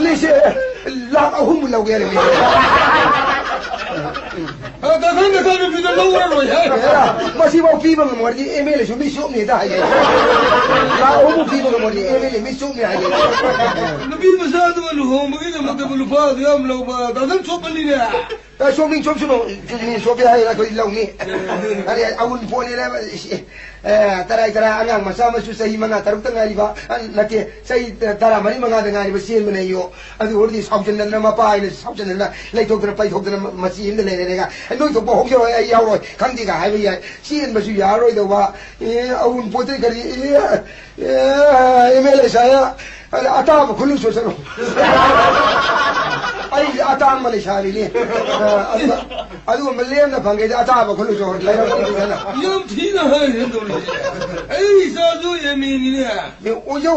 ꯂꯤꯁꯦ ꯂꯥꯛ ꯑꯍꯨꯝ ꯂꯧꯒꯦ ꯍꯥꯏꯔꯝꯃꯤ꯫ ꯑ, ꯀꯥꯈꯟ ꯀꯥꯈꯟ ꯅꯨꯄꯤꯗ ꯂꯧꯔꯔꯣꯏ ꯍꯥꯏ꯫ ꯃꯁꯤꯐꯥꯎ ꯄꯤꯕ ꯉꯝꯃꯗꯤ ꯑꯦꯝ ꯑꯦꯜ ꯑꯦꯁꯨ ꯃꯤ ꯆꯣꯞꯅꯤꯗ ꯍꯥꯏꯌꯦ꯫ ꯂꯥꯛ ꯑꯍꯨꯝ ꯄꯤꯕ ꯉꯝꯃꯗꯤ ꯑꯦꯝ ꯑꯦꯜ ꯑꯦ ꯃꯤ ꯆꯣꯞꯅꯤ ꯍꯥꯏꯌꯦ꯫ ꯅꯨꯄꯤ ꯃꯆꯥꯗꯨꯒ ꯂꯨꯍꯣꯡꯕꯒꯤꯗꯃꯛꯇꯕꯨ ꯂꯨꯄꯥ ꯑꯗꯨ ꯌꯥꯝ ꯂꯧꯕ ꯀꯥꯈꯟ ꯆꯣꯞꯄꯅꯤꯅꯦ꯫ ꯑꯦ, ꯁꯣꯛꯅꯤꯡ ꯁꯣꯛꯁꯅꯨ, ꯁꯣꯛꯀꯦ ꯍꯥꯏꯔ ꯑꯩꯈꯣꯏ ꯂꯧꯅꯤ꯫ ꯑꯔꯦ, ꯑꯎꯟꯄꯣꯠꯅꯦꯅ, ꯑꯦ, ꯇꯔꯥꯏ ꯇꯔꯥ ꯑꯉꯥꯡ ꯃꯆꯥ ꯃꯁꯨ ꯆꯍꯤ ꯃꯉꯥ ꯇꯔꯨꯛꯇ ꯉꯥꯏꯔꯤꯕ, ꯑ, ꯅꯠꯇꯦ, ꯆꯍꯤ ꯇꯔꯥ ꯃꯔꯤ ꯃꯉꯥꯗ ꯉꯥꯏꯔꯤꯕ ꯆꯦꯟꯕꯅꯦ ꯑꯌꯣ꯫ ꯑꯗꯨ ꯑꯣꯏꯔꯗꯤ ꯁꯥꯎꯖꯟꯅꯗꯅ, ꯃꯄꯥ ꯍꯥꯏꯅ ꯁꯥꯎꯖꯟꯅꯗꯅ ꯂꯩꯊꯣꯛꯇꯅ ꯄꯩꯊꯣꯛꯇꯅ ꯃ-, ꯃꯆꯤ ꯑꯃꯗ ꯂꯩꯔꯦꯅꯦꯒ꯫ "ꯅꯣꯏ ꯊꯣꯛꯄ ꯍꯧꯖꯔꯣꯏ, ꯑꯩ ꯌꯥꯎꯔꯣꯏ, ꯈꯪꯗꯦꯒ" ꯍꯥꯏꯕ ꯌꯥꯏ꯫ ꯆꯦꯟꯕꯁꯨ ꯌꯥꯔꯔꯣꯏꯗꯧꯕ꯫ ꯑꯦ, ꯑꯎꯟꯄꯣꯠꯇꯩ ꯀꯔꯤ, ꯑꯦ, ꯑꯦ, ꯑꯦꯝ ꯑꯦꯜ ꯑꯦ ꯁꯥꯏ, ꯑꯗ ꯑꯇꯥꯕ ꯈꯨꯜꯂꯨ ꯆꯣꯠꯁꯅꯨ꯫ ꯑꯩ ꯑꯇꯥꯡꯕ ꯂꯩꯁꯥꯕꯤꯅꯤ꯫ ꯑ, ꯑꯗꯨꯒ, ꯑꯗꯨꯒꯨꯝꯕ ꯂꯦꯝꯅ ꯐꯪꯒꯦꯗꯤ ꯑꯇꯥꯕ ꯈꯨꯜꯂꯨ ꯆꯣ, ꯂꯩꯔꯝꯃꯣꯏ ꯐꯖꯅ꯫ ꯌꯥꯝ ꯊꯤꯅ ꯍꯥꯏꯔꯦ ꯇꯧꯔꯤꯁꯦ꯫ ꯑꯩ ꯏꯆꯥꯁꯨ ꯑꯦꯝ ꯑꯦꯅꯤꯅꯦ꯫ ꯑꯦ, ꯑꯣꯏꯌꯣ꯫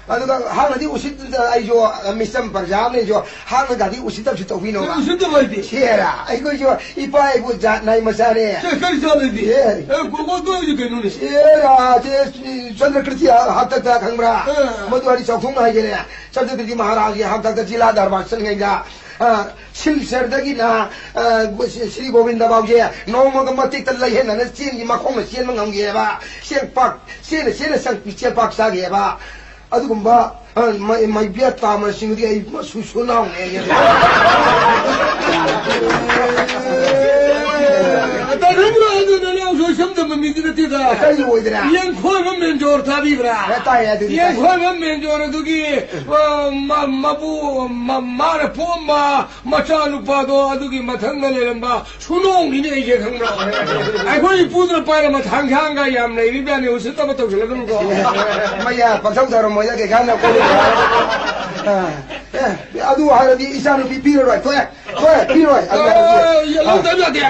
ꯑꯗꯨꯒ ꯍꯥꯟꯅꯗꯤ ꯎꯁꯤꯠꯇ ꯑꯩꯁꯨ, ꯑ, ꯃꯤꯆꯝ ꯄ꯭ꯔꯖꯥ ꯑꯃꯅ ꯑꯩꯁꯨ ꯍꯥꯟꯅꯒꯗꯤ ꯎꯁꯤꯠꯇꯕꯁꯨ ꯇꯧꯕꯤꯅꯣꯕ꯫ ꯎꯁꯤꯠꯇꯕ ꯍꯥꯏꯗꯤ? ꯁꯦꯔꯥ, ꯑꯩꯈꯣꯏꯁꯨ ꯏꯄꯥ ꯏꯄꯨ ꯖꯥꯠ ꯅꯥꯏ ꯃꯆꯥꯅꯦ꯫ ꯁꯦ, ꯀꯔꯤ ꯆꯥꯗꯣꯏꯗꯤ? ꯑꯦ꯫ ꯑꯦ, ꯀꯣ-, ꯀꯣ-, ꯀꯣꯏꯁꯨ ꯀꯩꯅꯣꯅꯦ? ꯁꯦꯔꯥ, ꯁꯦ, ꯆꯟꯗ꯭ꯔꯀ꯭ꯔꯤꯇꯤ ꯍꯥꯛꯇꯛꯇ ꯈꯪꯕ꯭ꯔꯥ? ꯑꯥ꯫ ꯃꯗꯨ ꯍꯥꯏꯗꯤ ꯆꯥꯎꯊꯣꯛꯅ ꯍꯥꯏꯒꯦꯅꯦ꯫ ꯆꯟꯗ꯭ꯔꯀ꯭ꯔꯤꯇꯤ ꯃꯍꯥꯔꯥꯖꯒꯤ ꯍꯥꯛꯇꯛꯇ ꯖꯤꯂꯥ ꯗꯔꯕꯥꯔ ꯆꯠꯂꯤꯉꯩꯗ, ꯑꯥ, ꯁꯤꯜꯆꯔꯗꯒꯤꯅ, ꯑꯥ, ꯁ꯭ꯔꯤ ꯒꯣꯕꯤꯟꯗ ꯐꯥꯎꯁꯦ ꯅꯣꯡꯃꯒ ꯃꯇꯦꯛꯇ ꯂꯩꯍꯦꯟꯅꯅ ꯆꯦꯟꯈꯤ, ꯃꯈꯣꯡꯅ ꯆꯦꯟꯕ ꯉꯝꯈꯤꯑꯕ꯫ ꯆꯦꯡꯄꯥꯛ, ꯆꯦꯟꯅ ꯆꯦꯟꯅ ꯆꯪ-, ꯆꯦꯡꯄꯥꯛ ꯆꯥꯈꯤꯑꯕ꯫ ꯑꯗꯨꯒꯨꯝꯕ, ꯑ, ꯃꯩ-, ꯃꯩꯕꯦꯠ ꯇꯥꯃꯁꯤꯡꯗꯤ ꯑꯩ ꯃꯁꯨ ꯁꯨꯅꯥꯎꯅꯦ꯫ ꯇꯥꯅꯤꯡꯕ꯭ꯔꯣ ꯑꯗꯨ ꯅꯅꯥꯎꯁꯨ ꯁꯝꯗꯝꯕ ꯃꯤꯗꯤ ꯅꯠꯇꯦꯗ? ꯀꯔꯤ ꯑꯣꯏꯗꯅ? ꯌꯦꯡꯈꯣꯏꯕ ꯃꯦꯟꯖꯣꯔ ꯇꯥꯕꯤꯕ꯭ꯔꯥ? ꯑꯦ, ꯇꯥꯏ, ꯑꯗꯨꯗꯤ ꯇꯥꯏ꯫ ꯌꯦꯡꯈꯣꯏꯕ ꯃꯦꯟꯖꯣꯔ ꯑꯗꯨꯒꯤ, ꯑ, ꯃ-, ꯃꯄꯨ, ꯃ-, ꯃꯥꯅ ꯄꯣꯛꯑꯝꯕ ꯃꯆꯥꯅꯨꯄꯥꯗꯣ ꯑꯗꯨꯒꯤ ꯃꯊꯪꯗ ꯂꯩꯔꯝꯕ ꯁꯨꯅꯣꯡꯅꯤꯅꯦ ꯑꯩꯁꯦ, ꯈꯪꯕ꯭ꯔꯥ? ꯑꯩꯈꯣꯏ ꯏꯄꯨꯗꯨꯅ ꯄꯥꯏꯔꯝꯕ ꯊꯥꯡꯁꯥꯡꯒ ꯌꯥꯝ ꯂꯩꯔꯤꯕꯖꯥꯠꯅꯤ, ꯎꯁꯤꯠꯇꯕ ꯇꯧꯁꯤꯜꯂꯗꯅꯀꯣ꯫ ꯃꯌꯥ ꯄꯪꯊꯧ ꯊꯧꯔꯝꯃꯣꯏꯗ ꯀꯩꯀꯥꯟꯗ ꯑꯩꯈꯣꯏ꯫ ꯑ, ꯑꯦ, ꯑꯗꯨ ꯍꯥꯏꯔꯗꯤ ꯏꯆꯥꯅꯨꯄꯤ ꯄꯤꯔꯔꯣꯏ, ꯊꯣꯛꯑꯦ, ꯊꯣꯛꯑꯦ, ꯄꯤꯔꯣꯏ꯫ ꯑꯗꯨ ꯍꯥꯏꯔꯗꯤ꯫ ꯑꯦ, ꯂꯧꯗꯕ ꯌꯥꯗꯦ꯫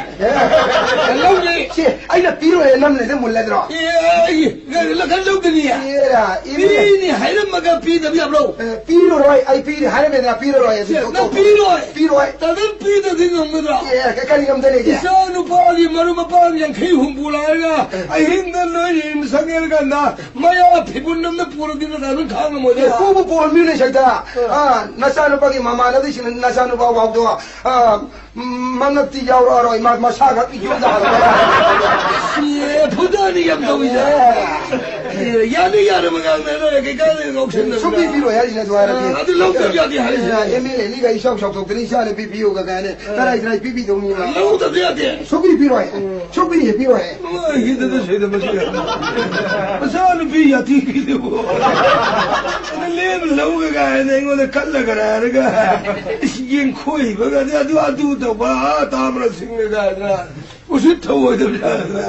ꯑꯦ, ꯂꯧꯅꯤ꯫ ꯁꯤ ꯑꯩꯅ ꯄꯤꯔꯣꯏ ꯅꯝꯂꯦꯗ ꯃꯨꯜꯂꯗ꯭ꯔꯣ? ꯑꯦ, ꯑꯦ, ꯂꯧꯗꯅꯤ꯫ ꯑꯦꯔꯥ, ꯏꯃꯦ꯫ ꯄꯤꯅꯤ ꯍꯥꯏꯔꯝꯃꯒ ꯄꯤꯗꯕ ꯌꯥꯕ꯭ꯔꯣ? ꯑꯦ, ꯄꯤꯔꯔꯣꯏ, ꯑꯩ ꯄꯤꯔꯦ ꯍꯥꯏꯔꯝꯃꯦꯗꯅ, ꯄꯤꯔꯔꯣꯏ ꯑꯗꯨ ꯁꯦ, ꯇꯣꯛ-, ꯅꯪ ꯇꯣꯛ-, ꯄꯤꯔꯣꯏ꯫ ꯄꯤꯔꯣꯏ꯫ ꯇꯥꯗ ꯄꯤꯗꯗꯤ ꯉꯝꯒꯗ꯭ꯔꯥ? ꯑꯦ, ꯀ-, ꯀꯔꯤ ꯉꯝꯗꯅꯤꯒꯦ? ꯏꯆꯥ ꯅꯨꯄꯥꯒꯤ ꯃꯔꯨꯞ ꯃꯄꯥꯡ ꯌꯥꯡꯈꯩ ꯍꯨꯝꯐꯨ ꯂꯥꯛꯑꯒ ꯑꯍꯤꯡꯗ ꯅꯣꯏ ꯔꯤꯝꯁ ꯆꯪꯉꯦ ꯀꯥꯟꯗ ꯃꯌꯥ ꯐꯤꯕꯨꯟ ꯑꯃꯅ ꯄꯨꯔꯗꯤ ꯅꯁꯥ ꯑꯗꯨꯝ ꯈꯥꯡ ꯉꯝꯃꯣꯏꯗ꯭ꯔꯥ? ꯑꯦ, ꯄꯨꯕꯨ ꯄꯨꯍꯟꯕꯤꯌꯨꯅꯦ ꯁꯩꯗ꯫ ꯑ꯫ ꯑ, ꯅꯆꯥꯅꯨꯄꯥꯒꯤ ꯃꯃꯥꯟꯅꯕꯤꯁꯤꯡ ꯅꯆꯥꯅꯨꯄꯥ ꯐꯥꯎꯗꯣ, ꯑ, ꯃꯉꯛꯇꯤ ꯌꯥꯎꯔꯛꯑꯔꯣꯏ, ꯃ-, ꯃꯁꯥꯈꯛ ꯌꯨꯝꯗ ꯍꯜꯂꯛꯑꯔꯣꯏ꯫ ꯁꯤ ꯐꯨꯗꯅꯤ ꯌꯥꯝ ꯇꯧꯏꯗ꯫ ꯑꯦ꯫ ꯌꯥꯅꯤ, ꯌꯥꯅꯕ ꯉꯥꯡꯅꯔ ꯂꯣꯏꯔꯦ, ꯀꯩ ꯀꯥꯟꯗ ꯉꯥꯎꯁꯟꯅꯕ? ꯁꯨꯡꯄꯤ ꯄꯤꯔꯣꯏ ꯍꯥꯏꯔꯤꯁꯦ ꯑꯗꯨ ꯍꯥꯏꯔꯗꯤ꯫ ꯑ, ꯑꯗꯨ ꯂꯧꯗꯕ ꯌꯥꯗꯦ ꯍꯥꯏꯔꯤꯁꯦ꯫ ꯑꯦꯝ ꯑꯦꯜ ꯑꯦꯅꯤꯒ ꯏꯆꯥꯎ ꯆꯥꯎꯊꯣꯛꯇꯅ ꯏꯆꯥ ꯅꯨꯄꯤ ꯄꯤꯌꯨꯒ ꯀꯥꯏꯅ ꯇꯔꯥꯏ ꯇꯔꯥꯏ ꯄꯤꯕꯤꯗꯧꯅꯤꯕ꯫ ꯂꯧꯗꯕ ꯌꯥꯗꯦ꯫ ꯁꯨꯡꯄꯤ ꯄꯤꯔꯣꯏ꯫ ꯁꯨꯡꯄꯤꯗꯤ ꯄꯤꯔꯣꯏ꯫ ꯃꯣꯏꯒꯤꯗꯨꯗ ꯁꯣꯏꯗ ꯃꯁꯤ ꯃꯆꯥ ꯅꯨꯄꯤ ꯌꯥꯊꯤ ꯄꯤꯗꯨꯕꯨ꯫ ꯑꯗꯨ ꯂꯦꯝꯅ ꯂꯧꯒꯦ ꯀꯥꯏꯅ ꯑꯩꯉꯣꯟꯗ ꯀꯠꯂꯒ ꯍꯥꯏꯔꯒ, ꯏꯁ, ꯌꯦꯡꯈꯣꯏꯕꯒꯗꯤ ꯑꯗꯨ ꯑꯗꯨ ꯇꯧꯕ, ꯑꯥ, ꯇꯥꯕ꯭ꯔꯥ ꯁꯤꯡꯅ ꯀꯥꯏꯅ ꯎꯁꯤꯠ ꯊꯧꯑꯣꯏꯗꯕ ꯌꯥꯗꯅ꯫